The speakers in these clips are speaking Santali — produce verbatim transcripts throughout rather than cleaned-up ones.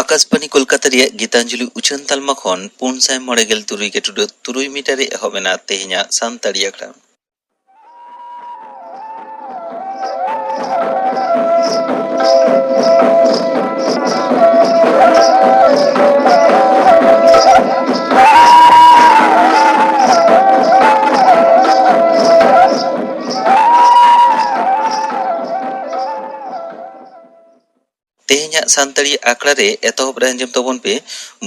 ᱟᱠᱟᱥᱵᱟᱱᱤ ᱠᱳᱞᱠᱟᱛᱟ ᱨᱮᱭᱟᱜ ᱜᱤᱛᱟᱧᱡᱚᱞᱤ ᱩᱪᱷᱟᱹᱱ ᱛᱟᱞᱢᱟ ᱠᱷᱚᱱ ᱯᱩᱱ ᱥᱟᱭ ᱢᱚᱬᱮ ᱜᱮᱞ ᱛᱩᱨᱩᱭ ᱜᱮᱴᱩᱰᱟᱹ ᱛᱩᱨᱩᱭ ᱢᱤᱴᱟᱨ ᱨᱮ ᱮᱦᱚᱵ ᱮᱱᱟ ᱛᱮᱦᱮᱧᱟᱜ ᱥᱟᱱᱛᱟᱲᱤ ᱟᱠᱷᱲᱟ᱾ ᱛᱮᱦᱮᱧᱟᱜ ᱥᱟᱱᱛᱟᱲᱤ ᱟᱠᱷᱲᱟ ᱨᱮ ᱮᱛᱚᱦᱚᱵ ᱨᱮ ᱟᱸᱡᱚᱢ ᱛᱟᱵᱚᱱ ᱯᱮ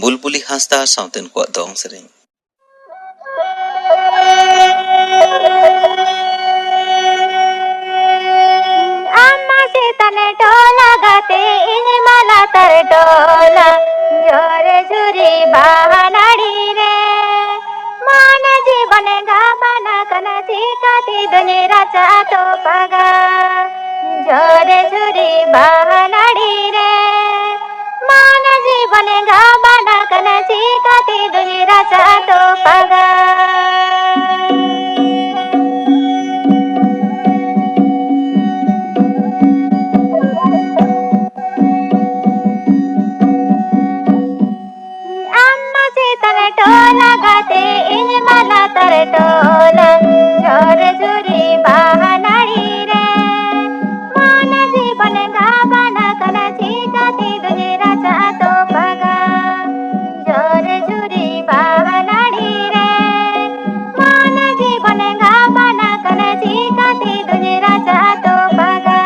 ᱵᱩᱞᱵᱩᱞᱤ ᱦᱟᱸᱥᱫᱟ ᱥᱟᱶᱛᱮᱱ ᱠᱚᱣᱟᱜ ᱫᱚᱝ ᱥᱮᱨᱮᱧ᱾ ᱟᱢ ᱢᱟ ᱪᱮᱛᱟᱱ ᱴᱚᱞᱟ ᱜᱟᱛᱮ, ᱤᱧ ᱢᱟ ᱞᱟᱛᱟᱨ ᱴᱚᱞᱟ, ᱡᱷᱚᱨ ᱡᱷᱩᱨᱤ ᱵᱟᱦᱟ ᱱᱟᱹᱲᱤ ᱨᱮ, ᱢᱚᱱ ᱡᱤᱵᱚᱱ ᱜᱟᱵᱟᱱ ᱟᱠᱟᱱᱟ, ᱪᱤᱠᱟᱹᱛᱮ ᱫᱩᱧ ᱨᱟᱪᱟ ᱛᱚᱯᱟᱜᱟ? ᱡᱷᱚᱨ ᱡᱷᱩᱨᱤ ᱵᱟᱦᱟ ᱱᱟᱹᱲᱤ ᱨᱮ, ᱢᱚᱱ ᱡᱤᱵᱚᱱ ᱜᱟᱵᱟᱱ ᱟᱠᱟᱱᱟ, ᱪᱤᱠᱟᱹᱛᱮ ᱫᱩᱧ ᱨᱟᱪᱟ ᱛᱚᱯᱟᱜᱟ? ᱟᱢ ᱢᱟ ᱪᱮᱛᱟᱱ ᱴᱚᱞᱟ ᱜᱟᱛᱮ, ᱤᱧ ᱢᱟ ᱞᱟᱛᱟᱨ ᱴᱚᱞᱟ, ᱡᱷᱚᱨ ᱡᱷᱩᱨᱤ ᱵᱟᱦᱟ ᱱᱟᱹᱲᱤ ᱨᱮ, ᱢᱚᱱ ᱡᱤᱵᱚᱱ ᱜᱟᱵᱟᱱ ᱟᱠᱟᱱᱟ, ᱪᱤᱠᱟᱹᱛᱮ ᱫᱩᱧ ᱨᱟᱪᱟ ᱛᱚᱯᱟᱜᱟ? ᱡᱷᱚᱨ ᱡᱷᱩᱨᱤ ᱵᱟᱦᱟ ᱱᱟᱹᱲᱤ ᱨᱮ, ᱢᱚᱱ ᱡᱤᱵᱚᱱ ᱜᱟᱵᱟᱱ ᱟᱠᱟᱱᱟ, ᱪᱤᱠᱟᱹᱛᱮ ᱫᱩᱧ ᱨᱟᱪᱟ ᱛᱚᱯᱟᱜᱟ?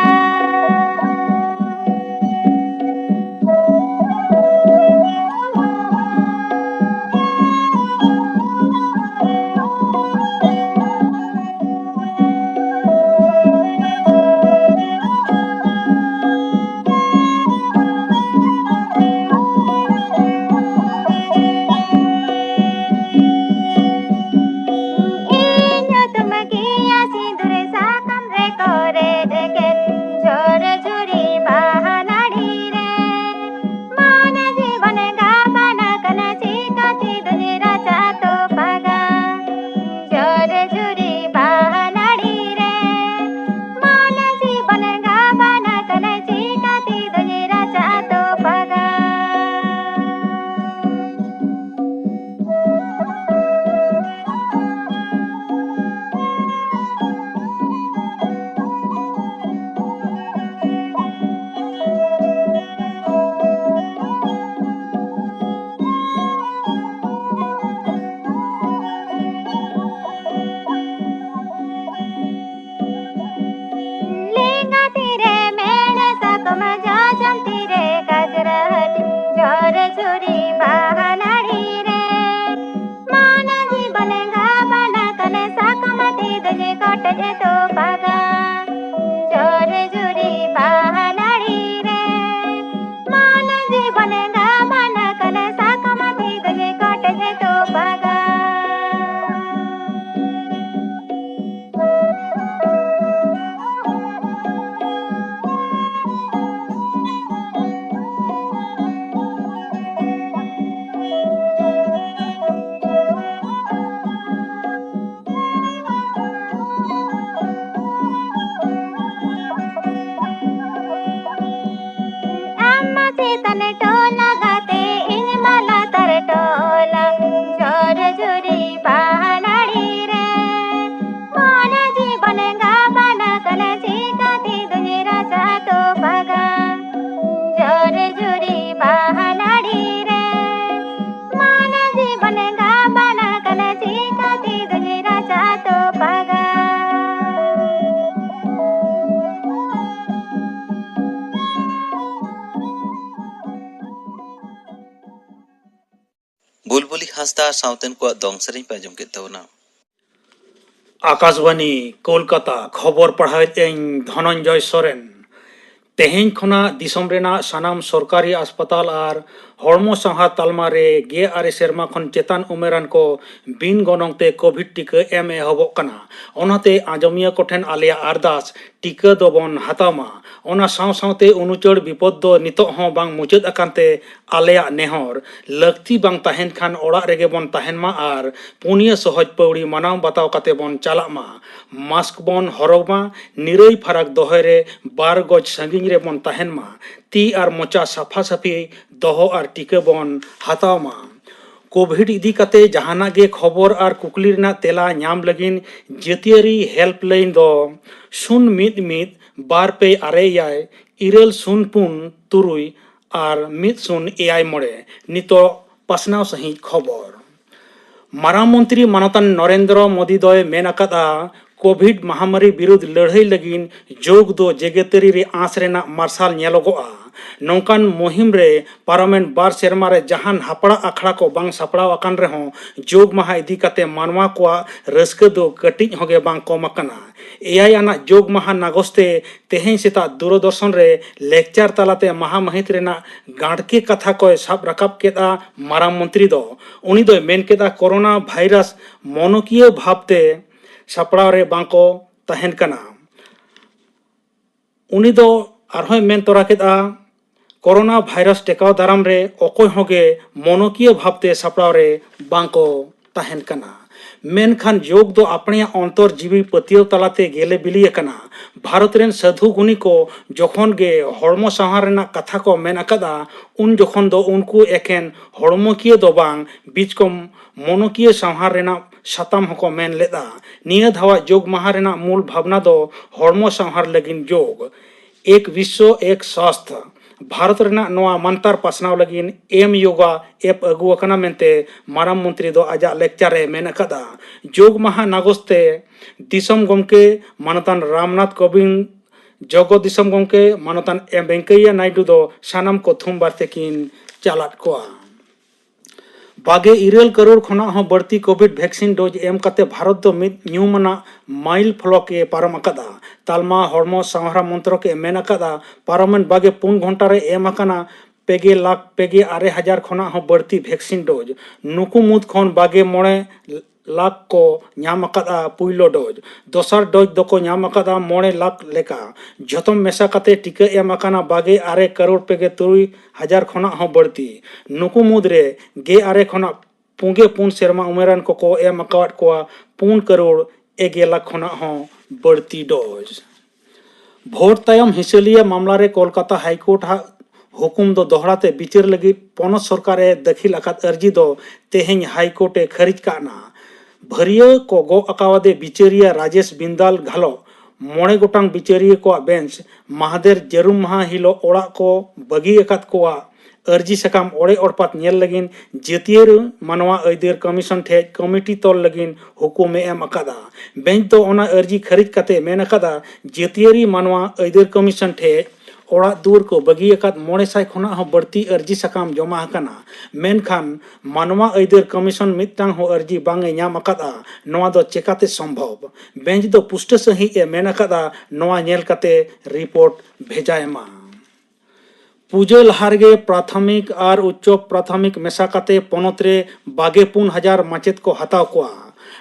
ᱴᱚᱞᱟ ᱜᱟᱛᱮ ᱤᱧ ᱢᱟ ᱞᱟᱛᱟᱨ ᱴᱚᱞᱟ, ᱡᱷᱚᱨ ᱡᱷᱩᱨᱤ ᱵᱟᱦᱟ ᱱᱟᱹᱲᱤ ᱨᱮ᱾ ᱢᱚᱱᱮ ᱡᱤᱵᱚᱱ ᱜᱟᱵᱟᱱ ᱠᱟᱱᱟ, ᱪᱤᱠᱟᱹᱛᱮ ᱫᱩᱧ ᱨᱟᱪᱟ ᱛᱚᱯᱟᱜᱟ? ᱡᱷᱚᱨ ᱡᱷᱩᱨᱤ ᱵᱟᱦᱟ ᱱᱟᱹᱲᱤ ᱨᱮ, ᱢᱚᱱᱮ ᱡᱤᱵᱚᱱ ᱜᱟᱵᱟᱱ ᱠᱟᱱᱟ, ᱪᱤᱠᱟᱹᱛᱮ ᱫᱩᱧ ᱨᱟᱪᱟ ᱛᱚᱯᱟᱜᱟ? ᱵᱩᱞᱵᱩᱞᱤ ᱦᱟᱸᱥᱫᱟ ᱥᱟᱶᱛᱮᱱ ᱠᱚᱣᱟᱜ ᱫᱚᱝ ᱥᱮᱨᱮᱧ ᱯᱮ ᱟᱸᱡᱚᱢ ᱠᱮᱫ ᱛᱟᱵᱚᱱᱟ᱾ ᱟᱠᱟᱥᱵᱟᱱᱤ, ᱠᱳᱞᱠᱟᱛᱟ, ᱠᱷᱚᱵᱚᱨ ᱯᱟᱲᱦᱟᱣᱮᱫ ᱟᱹᱧ ᱫᱷᱚᱱᱚᱱᱡᱚᱭ ᱥᱚᱨᱮᱱ᱾ ᱛᱮᱦᱮᱧ ᱠᱷᱚᱱᱟᱜ ᱫᱤᱥᱚᱢ ᱨᱮᱱᱟᱜ ᱥᱟᱱᱟᱢ ᱥᱚᱨᱠᱟᱨᱤ ᱦᱟᱥᱯᱟᱛᱟᱞ ᱟᱨ ᱦᱚᱲᱢᱚ ᱥᱟᱶᱦᱟ ᱛᱟᱞᱢᱟ ᱨᱮ ᱜᱮᱞ ᱟᱨᱮ ᱥᱮᱨᱢᱟ ᱠᱷᱚᱱ ᱪᱮᱛᱟᱱ ᱩᱢᱮᱨᱟᱱ ᱠᱚ ᱵᱤᱱ ᱜᱚᱱᱚᱝ ᱛᱮ ᱠᱳᱵᱷᱤᱰ ᱴᱤᱠᱟᱹ ᱮᱢ ᱮᱦᱚᱵᱚᱜ ᱠᱟᱱᱟ᱾ ᱚᱱᱟᱛᱮ ᱟᱸᱡᱚᱢᱤᱭᱟᱹ ᱠᱚᱴᱷᱮᱱ ᱟᱞᱮᱭᱟᱜ ᱟᱨᱫᱟᱥ, ᱴᱤᱠᱟᱹ ᱫᱚᱵᱚᱱ ᱦᱟᱛᱟᱣ ᱢᱟ᱾ ᱚᱱᱟ ᱥᱟᱶ ᱥᱟᱶᱛᱮ ᱩᱱᱩᱪᱟᱹᱲ ᱵᱤᱯᱚᱫ ᱫᱚ ᱱᱤᱛᱚᱜ ᱦᱚᱸ ᱵᱟᱝ ᱢᱩᱪᱟᱹᱫ ᱟᱠᱟᱱ ᱛᱮ ᱟᱞᱮᱭᱟᱜ ᱱᱮᱦᱚᱨ, ᱞᱟᱹᱠᱛᱤ ᱵᱟᱝ ᱛᱟᱦᱮᱱ ᱠᱷᱟᱱ ᱚᱲᱟᱜ ᱨᱮᱜᱮ ᱵᱚᱱ ᱛᱟᱦᱮᱱ ᱢᱟ ᱟᱨ ᱯᱩᱱᱭᱟᱹ ᱥᱚᱦᱚᱡ ᱯᱟᱹᱣᱲᱤ ᱢᱟᱱᱟᱣ ᱵᱟᱛᱟᱣ ᱠᱟᱛᱮ ᱵᱚᱱ ᱪᱟᱞᱟᱜ ᱢᱟ᱾ ᱢᱟᱥᱠ ᱵᱚᱱ ᱦᱚᱨᱚᱜᱽ ᱢᱟ, ᱱᱤᱨᱟᱹᱭ ᱯᱷᱟᱨᱟᱠ ᱫᱚᱦᱚᱭ ᱨᱮ ᱵᱟᱨ ᱜᱚᱡ ᱥᱟᱺᱜᱤᱧ ᱨᱮᱵᱚᱱ ᱛᱟᱦᱮᱱ ᱢᱟ, ᱛᱤ ᱟᱨ ᱢᱚᱪᱟ ᱥᱟᱯᱷᱟ ᱥᱟᱹᱯᱷᱤ ᱫᱚᱦᱚ ᱟᱨ ᱴᱤᱠᱟᱹ ᱵᱚᱱ ᱦᱟᱛᱟᱣ ᱢᱟ᱾ ᱠᱳᱵᱷᱤᱰ ᱤᱫᱤ ᱠᱟᱛᱮ ᱡᱟᱦᱟᱱᱟᱜ ᱜᱮ ᱠᱷᱚᱵᱚᱨ ᱟᱨ ᱠᱩᱠᱞᱤ ᱨᱮᱱᱟᱜ ᱛᱮᱞᱟ ᱧᱟᱢ ᱞᱟᱹᱜᱤᱫ ᱡᱟᱹᱛᱤᱭᱟᱹᱨᱤ ᱦᱮᱞᱯᱞᱟᱭᱤᱱ ᱫᱚ ᱥᱩᱱ ᱢᱤᱫ ᱢᱤᱫ ᱵᱟᱨ ᱯᱮ ᱟᱨᱮ ᱮᱭᱟᱭ ᱤᱨᱟᱹᱞ ᱥᱩᱱ ᱯᱩᱱ ᱛᱩᱨᱩᱭ ᱟᱨ ᱢᱤᱫ ᱥᱩᱱ ᱮᱭᱟᱭ ᱢᱚᱬᱮ᱾ ᱱᱤᱛᱚᱜ ᱯᱟᱥᱱᱟᱣ ᱥᱟᱹᱦᱤᱡ ᱠᱷᱚᱵᱚᱨ᱾ ᱢᱟᱨᱟᱝ ᱢᱚᱱᱛᱨᱤ ᱢᱟᱱᱚᱛᱟᱱ ᱱᱚᱨᱮᱱᱫᱨᱚ ᱢᱳᱫᱤ ᱫᱚᱭ ᱢᱮᱱ ᱟᱠᱟᱫᱼᱟ, ᱠᱳᱵᱷᱤᱰ ᱢᱟᱦᱟᱢᱟᱨᱤ ᱵᱤᱨᱩᱫᱽ ᱞᱟᱹᱲᱦᱟᱹᱭ ᱞᱟᱹᱜᱤᱫ ᱡᱳᱜᱽ ᱫᱚ ᱡᱮᱜᱮᱛᱟᱹᱨᱤ ᱨᱮ ᱟᱸᱥ ᱨᱮᱱᱟᱜ ᱢᱟᱨᱥᱟᱞ ᱧᱮᱞᱚᱜᱚᱜᱼᱟ᱾ ᱱᱚᱝᱠᱟᱱ ᱢᱩᱦᱤᱢ ᱨᱮ ᱯᱟᱨᱚᱢᱮᱱ ᱵᱟᱨ ᱥᱮᱨᱢᱟ ᱨᱮ ᱡᱟᱦᱟᱱ ᱦᱟᱯᱲᱟᱜ ᱟᱠᱷᱲᱟ ᱠᱚ ᱵᱟᱝ ᱥᱟᱯᱲᱟᱣ ᱟᱠᱟᱱ ᱨᱮᱦᱚᱸ, ᱡᱳᱜᱽ ᱢᱟᱦᱟ ᱤᱫᱤ ᱠᱟᱛᱮ ᱢᱟᱱᱣᱟ ᱠᱚᱣᱟᱜ ᱨᱟᱹᱥᱠᱟᱹ ᱫᱚ ᱠᱟᱹᱴᱤᱡ ᱦᱚᱸᱜᱮ ᱵᱟᱝ ᱠᱚᱢ ᱟᱠᱟᱱᱟ᱾ ᱮᱭᱟᱭ ᱟᱱᱟᱜ ᱡᱳᱜᱽ ᱢᱟᱦᱟ ᱱᱟᱜᱚᱥ ᱛᱮ ᱛᱮᱦᱮᱧ ᱥᱮᱛᱟᱜ ᱫᱩᱨᱚᱫᱚᱨᱥᱚᱱ ᱨᱮ ᱞᱮᱠᱪᱟᱨ ᱛᱟᱞᱟᱛᱮ ᱢᱟᱦᱟ ᱢᱟᱹᱦᱤᱛ ᱨᱮᱱᱟᱜ ᱜᱟᱲᱠᱮ ᱠᱟᱛᱷᱟ ᱠᱚᱭ ᱥᱟᱵ ᱨᱟᱠᱟᱵ ᱠᱮᱫᱼᱟ ᱢᱟᱨᱟᱝ ᱢᱚᱱᱛᱨᱤ ᱫᱚ᱾ ᱩᱱᱤ ᱫᱚᱭ ᱢᱮᱱ ᱠᱮᱫᱼᱟ, ᱠᱳᱨᱳᱱᱟ ᱵᱷᱟᱭᱨᱟᱥ ᱢᱚᱱᱚᱠᱤᱭᱟᱹ ᱵᱷᱟᱵᱽᱛᱮ ᱥᱟᱯᱲᱟᱣ ᱨᱮ ᱵᱟᱝ ᱠᱚ ᱛᱟᱦᱮᱱ ᱠᱟᱱᱟ᱾ ᱩᱱᱤ ᱫᱚ ᱟᱨᱦᱚᱸᱭ ᱢᱮᱱ ᱛᱚᱨᱟ ᱠᱮᱫᱼᱟ, ᱠᱳᱨᱳᱱᱟ ᱵᱷᱟᱭᱨᱟᱥ ᱴᱮᱠᱟᱣ ᱫᱟᱨᱟᱢ ᱨᱮ ᱚᱠᱚᱭ ᱦᱚᱸ ᱜᱮ ᱢᱚᱱᱚᱠᱤᱭᱟᱹ ᱵᱷᱟᱵᱽᱛᱮ ᱥᱟᱯᱲᱟᱣ ᱨᱮ ᱵᱟᱝ ᱠᱚ ᱛᱟᱦᱮᱱ ᱠᱟᱱᱟ᱾ ᱢᱮᱱᱠᱷᱟᱱ ᱡᱳᱜᱽ ᱫᱚ ᱟᱯᱱᱮᱭᱟᱜ ᱚᱱᱛᱚᱨ ᱡᱤᱣᱤ ᱯᱟᱹᱛᱭᱟᱹᱣ ᱛᱟᱞᱟᱛᱮ ᱜᱮᱞᱮ ᱵᱤᱞᱤ ᱟᱠᱟᱱᱟ᱾ ᱵᱷᱟᱨᱚᱛ ᱨᱮᱱ ᱥᱟᱹᱫᱷᱩ ᱜᱩᱱᱤ ᱠᱚ ᱡᱚᱠᱷᱚᱱ ᱜᱮ ᱦᱚᱲᱢᱚ ᱥᱟᱶᱦᱟᱨ ᱨᱮᱱᱟᱜ ᱠᱟᱛᱷᱟ ᱠᱚ ᱢᱮᱱ ᱟᱠᱟᱫᱟ, ᱩᱱ ᱡᱚᱠᱷᱚᱱ ᱫᱚ ᱩᱱᱠᱩ ᱮᱠᱷᱮᱱ ᱦᱚᱲᱢᱚᱠᱤᱭᱟᱹ ᱫᱚ ᱵᱟᱝ, ᱵᱤᱪᱠᱚᱢ ᱢᱚᱱᱚᱠᱤᱭᱟᱹ ᱥᱟᱶᱦᱟᱨ ᱨᱮᱱᱟᱜ ᱥᱟᱛᱟᱢ ᱦᱚᱸᱠᱚ ᱢᱮᱱ ᱞᱮᱫᱼᱟ᱾ ᱱᱤᱭᱟᱹ ᱫᱷᱟᱣᱟᱜ ᱡᱳᱜᱽ ᱢᱟᱦᱟ ᱨᱮᱱᱟᱜ ᱢᱩᱞ ᱵᱷᱟᱵᱽᱱᱟ ᱫᱚ ᱦᱚᱲᱢᱚ ᱥᱟᱶᱦᱟᱨ ᱞᱟᱹᱜᱤᱫ ᱡᱳᱜᱽ, ᱮᱠ ᱵᱤᱥᱥᱚ ᱮᱠ ᱥᱟᱥᱛᱷ᱾ ᱵᱷᱟᱨᱚᱛ ᱨᱮᱱᱟᱜ ᱱᱚᱣᱟ ᱢᱟᱱᱛᱟᱨ ᱯᱟᱥᱱᱟᱣ ᱞᱟᱹᱜᱤᱫ ᱮᱢ ᱭᱳᱜᱟ ᱮᱯ ᱟᱹᱜᱩ ᱟᱠᱟᱱᱟ ᱢᱮᱱᱛᱮ ᱢᱟᱨᱟᱝ ᱢᱚᱱᱛᱨᱤ ᱫᱚ ᱟᱡᱟᱜ ᱞᱮᱠᱪᱟᱨ ᱨᱮ ᱢᱮᱱ ᱟᱠᱟᱫᱟ᱾ ᱡᱳᱜᱽ ᱢᱟᱦᱟ ᱱᱟᱜᱚᱥ ᱛᱮ ᱫᱤᱥᱚᱢ ᱜᱚᱢᱠᱮ ᱢᱟᱱᱚᱛᱟᱱ ᱨᱟᱢᱱᱟᱛᱷ ᱠᱳᱵᱤᱱᱫᱽ, ᱡᱚᱜᱚᱛ ᱫᱤᱥᱚᱢ ᱜᱚᱢᱠᱮ ᱢᱟᱱᱚᱛᱟᱱ ᱮᱢ ᱵᱮᱝᱠᱟᱭᱟ ᱱᱟᱭᱰᱩ ᱫᱚ ᱥᱟᱱᱟᱢ ᱠᱚ ᱛᱷᱩᱢ ᱵᱟᱨᱛᱮ ᱠᱤᱱ ᱪᱟᱞᱟᱫ ᱠᱚᱣᱟ᱾ ᱵᱟᱜᱮ ᱤᱨᱟᱹᱞ ᱠᱟᱨᱳᱲ ᱠᱷᱚᱱᱟᱜ ᱦᱚᱸ ᱵᱟᱹᱲᱛᱤ ᱠᱳᱵᱷᱤᱰ ᱵᱷᱮᱠᱥᱤᱱ ᱰᱳᱡᱽ ᱮᱢ ᱠᱟᱛᱮ ᱵᱷᱟᱨᱚᱛ ᱫᱚ ᱢᱤᱫ ᱧᱩᱢᱟᱱᱟᱜ ᱢᱟᱭᱤᱞ ᱯᱷᱚᱞᱚᱠ ᱮ ᱯᱟᱨᱚᱢ ᱟᱠᱟᱫᱟ᱾ ᱛᱟᱞᱢᱟ ᱦᱚᱲᱢᱚ ᱥᱟᱶᱦᱟᱨᱟ ᱢᱚᱱᱛᱨᱚᱠ ᱮ ᱢᱮᱱ ᱟᱠᱟᱫᱟ, ᱯᱟᱨᱚᱢᱮᱱ ᱵᱟᱜᱮ ᱯᱩᱱ ᱜᱷᱚᱱᱴᱟ ᱨᱮ ᱮᱢ ᱟᱠᱟᱱᱟ ᱯᱮ ᱜᱮᱞ ᱞᱟᱠᱷ ᱯᱮ ᱜᱮᱞ ᱟᱨᱮ ᱦᱟᱡᱟᱨ ᱠᱷᱚᱱᱟᱜ ᱦᱚᱸ ᱵᱟᱹᱲᱛᱤ ᱵᱷᱮᱠᱥᱤᱱ ᱰᱳᱡᱽ᱾ ᱱᱩᱠᱩ ᱢᱩᱫᱽ ᱠᱷᱚᱱ ᱵᱟᱜᱮ ᱢᱚᱬᱮ ᱞᱟᱠᱷ ᱠᱚ ᱧᱟᱢ ᱟᱠᱟᱫᱼᱟ ᱯᱩᱭᱞᱩ ᱰᱳᱡᱽ᱾ ᱫᱚᱥᱟᱨ ᱰᱳᱡᱽ ᱫᱚᱠᱚ ᱧᱟᱢ ᱟᱠᱟᱫᱼᱟ ᱢᱚᱬᱮ ᱞᱟᱠᱷ ᱞᱮᱠᱟ᱾ ᱡᱷᱚᱛᱚᱢ ᱢᱮᱥᱟ ᱠᱟᱛᱮ ᱴᱤᱠᱟᱹ ᱮᱢ ᱟᱠᱟᱱᱟ ᱵᱟᱜᱮ ᱟᱨᱮ ᱠᱟᱨᱳᱲ ᱯᱮ ᱜᱮ ᱛᱩᱨᱩᱭ ᱦᱟᱡᱟᱨ ᱠᱷᱚᱱᱟᱜ ᱦᱚᱸ ᱵᱟᱹᱲᱛᱤ᱾ ᱱᱩᱠᱩ ᱢᱩᱫᱽᱨᱮ ᱜᱮ ᱟᱨᱮ ᱠᱷᱚᱱᱟᱜ ᱯᱩᱱᱜᱮ ᱯᱩᱱ ᱥᱮᱨᱢᱟ ᱩᱢᱮᱨᱟᱱ ᱠᱚᱠᱚ ᱮᱢ ᱟᱠᱟᱣᱟᱫ ᱠᱚᱣᱟ ᱯᱩᱱ ᱠᱟᱨᱳᱲ ᱮᱜᱮ ᱞᱟᱠᱷ ᱠᱷᱚᱱᱟᱜ ᱦᱚᱸ ᱵᱟᱹᱲᱛᱤ ᱰᱳᱡᱽ᱾ ᱵᱷᱳᱴ ᱛᱟᱭᱚᱢ ᱦᱤᱥᱟᱹᱞᱤᱭᱟᱹ ᱢᱟᱢᱞᱟ ᱨᱮ ᱠᱳᱞᱠᱟᱛᱟ ᱦᱟᱭᱠᱳᱨᱴ ᱦᱟᱜ ᱦᱩᱠᱩᱢ ᱫᱚ ᱫᱚᱦᱲᱟ ᱛᱮ ᱵᱤᱪᱟᱹᱨ ᱞᱟᱹᱜᱤᱫ ᱯᱚᱱᱚᱛ ᱥᱚᱨᱠᱟᱨ ᱮ ᱫᱟᱹᱠᱷᱤᱞ ᱟᱠᱟᱫ ᱟᱹᱨᱡᱤ ᱫᱚ ᱛᱮᱦᱮᱧ ᱦᱟᱭᱠᱳᱨᱴ ᱮ ᱠᱷᱟᱹᱨᱤᱡ ᱠᱟᱜ ᱱᱟ᱾ ᱵᱷᱟᱹᱨᱭᱟᱹ ᱠᱚ ᱜᱚᱜ ᱟᱠᱟᱣᱟᱫᱮ ᱵᱤᱪᱟᱹᱨᱤᱭᱟᱹ ᱨᱟᱡᱮᱥ ᱵᱤᱱᱫᱟᱞ ᱜᱷᱟᱞᱚ ᱢᱚᱬᱮ ᱜᱚᱴᱟᱝ ᱵᱤᱪᱟᱹᱨᱤᱭᱟᱹ ᱠᱚᱣᱟᱜ ᱵᱮᱧᱪ ᱢᱟᱦᱫᱮᱨ ᱡᱟᱹᱨᱩᱢ ᱢᱟᱦᱟ ᱦᱤᱞᱳᱜ ᱚᱲᱟᱜ ᱠᱚ ᱵᱟᱹᱜᱤ ᱟᱠᱟᱫ ᱠᱚᱣᱟ᱾ ᱟᱹᱨᱡᱤ ᱥᱟᱠᱟᱢ ᱚᱲᱮ ᱚᱲᱯᱟᱛ ᱧᱮᱞ ᱞᱟᱹᱜᱤᱫ ᱡᱟᱹᱛᱤᱭᱟᱹᱨᱤ ᱢᱟᱱᱣᱟ ᱟᱹᱭᱫᱟᱹᱨ ᱠᱚᱢᱤᱥᱚᱱ ᱴᱷᱮᱱ ᱠᱚᱢᱤᱴᱤ ᱛᱚᱞ ᱞᱟᱹᱜᱤᱫ ᱦᱩᱠᱩᱢ ᱮ ᱮᱢ ᱟᱠᱟᱫᱟ᱾ ᱵᱮᱧᱪ ᱫᱚ ᱚᱱᱟ ᱟᱹᱨᱡᱤ ᱠᱷᱟᱹᱨᱤᱡ ᱠᱟᱛᱮ ᱢᱮᱱ ᱟᱠᱟᱫᱟ, ᱡᱟᱹᱛᱤᱭᱟᱹᱨᱤ ᱢᱟᱱᱣᱟ ᱟᱹᱭᱫᱟᱹᱨ ᱠᱚᱢᱤᱥᱚᱱ ᱴᱷᱮᱱ ᱚᱲᱟᱜ ᱫᱩᱣᱟᱹᱨ ᱠᱚ ᱵᱟᱹᱜᱤ ᱟᱠᱟᱫ ᱢᱚᱬᱮ ᱥᱟᱭ ᱠᱷᱚᱱᱟᱜ ᱦᱚᱸ ᱵᱟᱹᱲᱛᱤ ᱟᱹᱨᱡᱤ ᱥᱟᱠᱟᱢ ᱡᱚᱢᱟ ᱟᱠᱟᱱᱟ, ᱢᱮᱱᱠᱷᱟᱱ ᱢᱟᱱᱣᱟ ᱟᱹᱭᱫᱟᱹᱨ ᱠᱚᱢᱤᱥᱚᱱ ᱢᱤᱫᱴᱟᱝ ᱦᱚᱸ ᱟᱹᱨᱡᱤ ᱵᱟᱝ ᱮ ᱧᱟᱢ ᱟᱠᱟᱫᱼᱟ᱾ ᱱᱚᱣᱟ ᱫᱚ ᱪᱮᱠᱟᱛᱮ ᱥᱚᱢᱵᱷᱚᱵ? ᱵᱮᱧᱪ ᱫᱚ ᱯᱩᱥᱴᱟᱹ ᱥᱟᱹᱦᱤᱡ ᱮ ᱢᱮᱱ ᱟᱠᱟᱫᱼᱟ, ᱱᱚᱣᱟ ᱧᱮᱞ ᱠᱟᱛᱮ ᱨᱤᱯᱳᱨᱴ ᱵᱷᱮᱡᱟᱭ ᱢᱟ᱾ ᱯᱩᱡᱟᱹ ᱞᱟᱦᱟ ᱨᱮᱜᱮ ᱯᱨᱟᱛᱷᱚᱢᱤᱠ ᱟᱨ ᱩᱪᱪᱚ ᱯᱨᱟᱛᱷᱚᱢᱤᱠ ᱢᱮᱥᱟ ᱠᱟᱛᱮ ᱯᱚᱱᱚᱛ ᱨᱮ ᱵᱟᱜᱮ ᱯᱩᱱ ᱦᱟᱡᱟᱨ ᱢᱟᱪᱮᱫ ᱠᱚ ᱦᱟᱛᱟᱣ ᱠᱚᱣᱟ᱾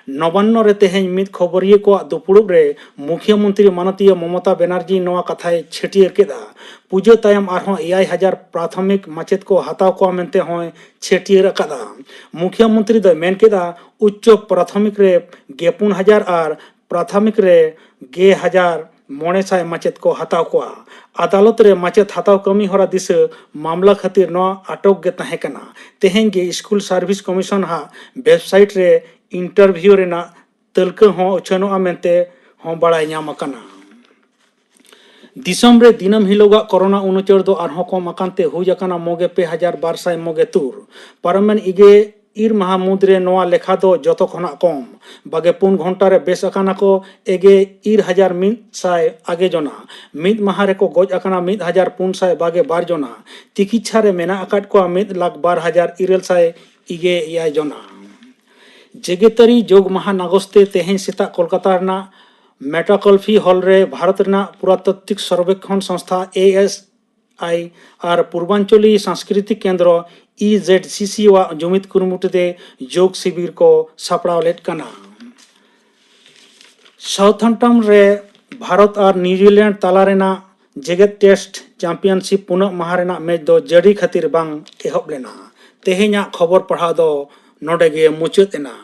ᱱᱚᱵᱟᱱᱱᱚ ᱨᱮ ᱛᱮᱦᱮᱧ ᱢᱤᱫ ᱠᱷᱚᱵᱚᱨᱤᱭᱟᱹ ᱠᱚᱣᱟᱜ ᱫᱩᱯᱩᱲᱩᱵ ᱨᱮ ᱢᱩᱠᱷᱭᱟᱹ ᱢᱚᱱᱛᱨᱤ ᱢᱟᱱᱚᱛᱤᱭᱟᱹ ᱢᱚᱢᱚᱛᱟ ᱵᱮᱱᱟᱨᱡᱤ ᱱᱚᱣᱟ ᱠᱟᱛᱷᱟᱭ ᱪᱷᱟᱹᱴᱭᱟᱹᱨ ᱠᱮᱫᱟ᱾ ᱯᱩᱡᱟᱹ ᱛᱟᱭᱚᱢ ᱟᱨᱦᱚᱸ ᱮᱭᱟᱭ ᱦᱟᱡᱟᱨ ᱯᱨᱟᱛᱷᱚᱢᱤᱠ ᱢᱟᱪᱮᱛ ᱠᱚ ᱦᱟᱛᱟᱣ ᱠᱚᱣᱟ ᱢᱮᱱᱛᱮ ᱦᱚᱸᱭ ᱪᱷᱟᱹᱴᱭᱟᱹᱨ ᱟᱠᱟᱫᱟ᱾ ᱢᱩᱠᱷᱭᱟᱹ ᱢᱚᱱᱛᱨᱤ ᱫᱚᱭ ᱢᱮᱱ ᱠᱮᱫᱟ, ᱩᱪᱪᱚ ᱯᱨᱟᱛᱷᱚᱢᱤᱠ ᱨᱮ ᱜᱮᱯᱩᱱ ᱦᱟᱡᱟᱨ ᱟᱨ ᱯᱨᱟᱛᱷᱚᱢᱤᱠ ᱨᱮ ᱜᱮ ᱦᱟᱡᱟᱨ ᱢᱚᱬᱮ ᱥᱟᱭ ᱢᱟᱪᱮᱛ ᱠᱚ ᱦᱟᱛᱟᱣ ᱠᱚᱣᱟ᱾ ᱟᱫᱟᱞᱚᱛ ᱨᱮ ᱢᱟᱪᱮᱛ ᱦᱟᱛᱟᱣ ᱠᱟᱹᱢᱤ ᱦᱚᱨᱟ ᱫᱤᱥᱟᱹ ᱢᱟᱢᱞᱟ ᱠᱷᱟᱹᱛᱤᱨ ᱱᱚᱣᱟ ᱟᱴᱚᱠ ᱜᱮ ᱛᱟᱦᱮᱸ ᱠᱟᱱᱟ᱾ ᱛᱮᱦᱮᱧ ᱜᱮ ᱥᱠᱩᱞ ᱥᱟᱨᱵᱷᱤᱥ ᱠᱚᱢᱤᱥᱚᱱ ᱦᱟᱜ ᱣᱮᱵᱥᱟᱭᱤᱴ ᱨᱮ ᱤᱱᱴᱟᱨᱵᱷᱤᱭᱩ ᱨᱮᱱᱟᱜ ᱛᱟᱹᱞᱠᱟᱹ ᱦᱚᱸ ᱩᱪᱷᱟᱹᱱᱚᱜᱼᱟ ᱢᱮᱱᱛᱮ ᱦᱚᱸ ᱵᱟᱲᱟᱭ ᱧᱟᱢ ᱟᱠᱟᱱᱟ᱾ ᱫᱤᱥᱚᱢ ᱨᱮ ᱫᱤᱱᱟᱹᱢ ᱦᱤᱞᱳᱜᱟᱜ ᱠᱚᱨᱳᱱᱟ ᱩᱱᱩᱪᱟᱹᱲ ᱫᱚ ᱟᱨᱦᱚᱸ ᱠᱚᱢ ᱟᱠᱟᱱ ᱛᱮ ᱦᱩᱭ ᱟᱠᱟᱱᱟ ᱢᱚᱜᱮ ᱯᱮ ᱦᱟᱡᱟᱨ ᱵᱟᱨ ᱥᱟᱭ ᱢᱚᱜᱮ ᱛᱩᱨ᱾ ᱯᱟᱨᱚᱢᱮᱱ ᱤᱜᱮ ᱤᱨ ᱢᱟᱦᱟ ᱢᱩᱫᱽ ᱨᱮ ᱱᱚᱣᱟ ᱞᱮᱠᱷᱟ ᱫᱚ ᱡᱚᱛᱚ ᱠᱷᱚᱱᱟᱜ ᱠᱚᱢ᱾ ᱵᱟᱜᱮ ᱯᱩᱱ ᱜᱷᱚᱱᱴᱟ ᱨᱮ ᱵᱮᱥ ᱟᱠᱟᱱᱟ ᱠᱚ ᱮᱜᱮ ᱤᱨ ᱦᱟᱡᱟᱨ ᱢᱤᱫ ᱥᱟᱭ ᱟᱜᱮ ᱡᱚᱱᱟ᱾ ᱢᱤᱫ ᱢᱟᱦᱟ ᱨᱮᱠᱚ ᱜᱚᱡ ᱟᱠᱟᱱᱟ ᱢᱤᱫ ᱦᱟᱡᱟᱨ ᱯᱩᱱ ᱥᱟᱭ ᱵᱟᱜᱮ ᱵᱟᱨ ᱡᱚᱱᱟ᱾ ᱛᱤᱠᱤᱪᱷᱟ ᱨᱮ ᱢᱮᱱᱟᱜ ᱟᱠᱟᱫ ᱠᱚᱣᱟ ᱢᱤᱫ ᱞᱟᱠᱷ ᱵᱟᱨ ᱦᱟᱡᱟᱨ ᱤᱨᱟᱹᱞ ᱥᱟᱭ ᱤᱜᱮ ᱮᱭᱟᱭ ᱡᱚᱱᱟ᱾ ᱡᱮᱜᱮᱛᱟᱹᱨᱤ ᱡᱳᱜᱽ ᱢᱟᱦᱟ ᱱᱟᱜᱚᱥᱛᱮ ᱛᱮᱦᱮᱧ ᱥᱮᱛᱟᱜ ᱠᱳᱞᱠᱟᱛᱟ ᱨᱮᱱᱟᱜ ᱢᱮᱴᱟᱠᱚᱞᱯᱷᱤ ᱦᱚᱞ ᱨᱮ ᱵᱷᱟᱨᱚᱛ ᱨᱮᱱᱟᱜ ᱯᱩᱨᱟᱛᱟᱛᱛᱤᱠ ᱥᱚᱨᱵᱮᱠᱠᱷᱚᱱ ᱥᱚᱝᱥᱛᱷᱟ, ᱮ ᱮᱥ ᱟᱭ, ᱟᱨ ᱯᱩᱨᱵᱟᱧᱪᱚᱞᱤ ᱥᱟᱝᱥᱠᱨᱤᱛᱤᱠ ᱠᱮᱱᱫᱨᱚ, ᱤ ᱡᱮᱰ ᱥᱤ ᱥᱤ, ᱣᱟᱜ ᱡᱩᱢᱤᱫ ᱠᱩᱨᱩᱢᱩᱴᱩ ᱛᱮ ᱡᱳᱜᱽ ᱥᱤᱵᱤᱨ ᱠᱚ ᱥᱟᱯᱲᱟᱣ ᱞᱮᱫ ᱠᱟᱱᱟ᱾ ᱥᱟᱣᱛᱷᱦᱟᱢᱯᱴᱚᱱ ᱨᱮ ᱵᱷᱟᱨᱚᱛ ᱟᱨ ᱱᱤᱣᱡᱤᱞᱮᱱᱰ ᱛᱟᱞᱟ ᱨᱮᱱᱟᱜ ᱡᱮᱜᱮᱛ ᱴᱮᱥᱴ ᱪᱟᱢᱯᱤᱭᱟᱱᱥᱤᱯ ᱯᱩᱱᱟᱹᱜ ᱢᱟᱦᱟ ᱨᱮᱱᱟᱜ ᱢᱮᱪ ᱫᱚ ᱡᱟᱹᱲᱤ ᱠᱷᱟᱹᱛᱤᱨ ᱵᱟᱝ ᱮᱦᱚᱵ ᱞᱮᱱᱟ᱾ ᱛᱮᱦᱮᱧᱟᱜ ᱠᱷᱚᱵᱚᱨ ᱯᱟᱲᱦᱟᱣ ᱫᱚ ᱱᱚᱰᱮ ᱜᱮ ᱢᱩᱪᱟᱹᱫ ᱮᱱᱟ᱾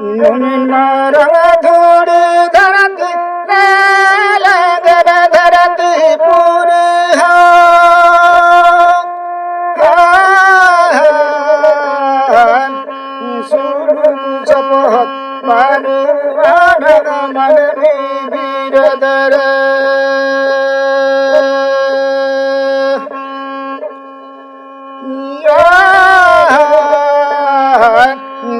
ᱱᱩᱱ ᱢᱟᱨᱟᱝ ᱫᱷᱩᱲᱤ ᱢᱟᱹᱱᱢᱤ ᱵᱤᱨᱟᱹᱫ ᱨᱮ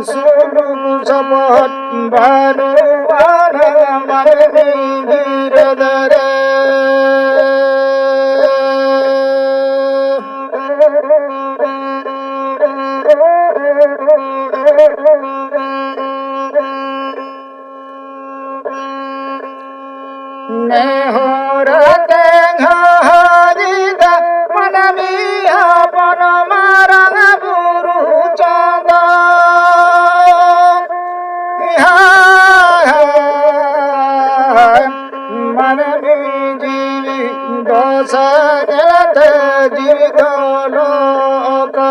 ᱥᱩᱞᱩᱠ ᱥᱚᱯᱚᱫ ᱵᱟᱹᱱᱩᱜ ᱟᱱᱟ ᱢᱟᱹᱱᱢᱤ ᱵᱤᱨᱟᱹᱫ ᱨᱮ᱾ ᱱᱮᱦᱚᱨ ᱛᱮ ᱦᱟᱹᱨᱤᱫᱟ ᱢᱟᱹᱱᱢᱤ ᱦᱚᱯᱚᱱ ᱢᱟᱨᱟᱝ ᱵᱩᱨᱩ ᱪᱟᱸᱫᱚ᱾ ᱢᱟᱹᱱᱢᱤ ᱡᱤᱣᱤ ᱫᱚ ᱥᱮᱸᱜᱮᱞ ᱛᱮ ᱡᱤᱣᱤ ᱫᱚ ᱞᱚᱠᱚ᱾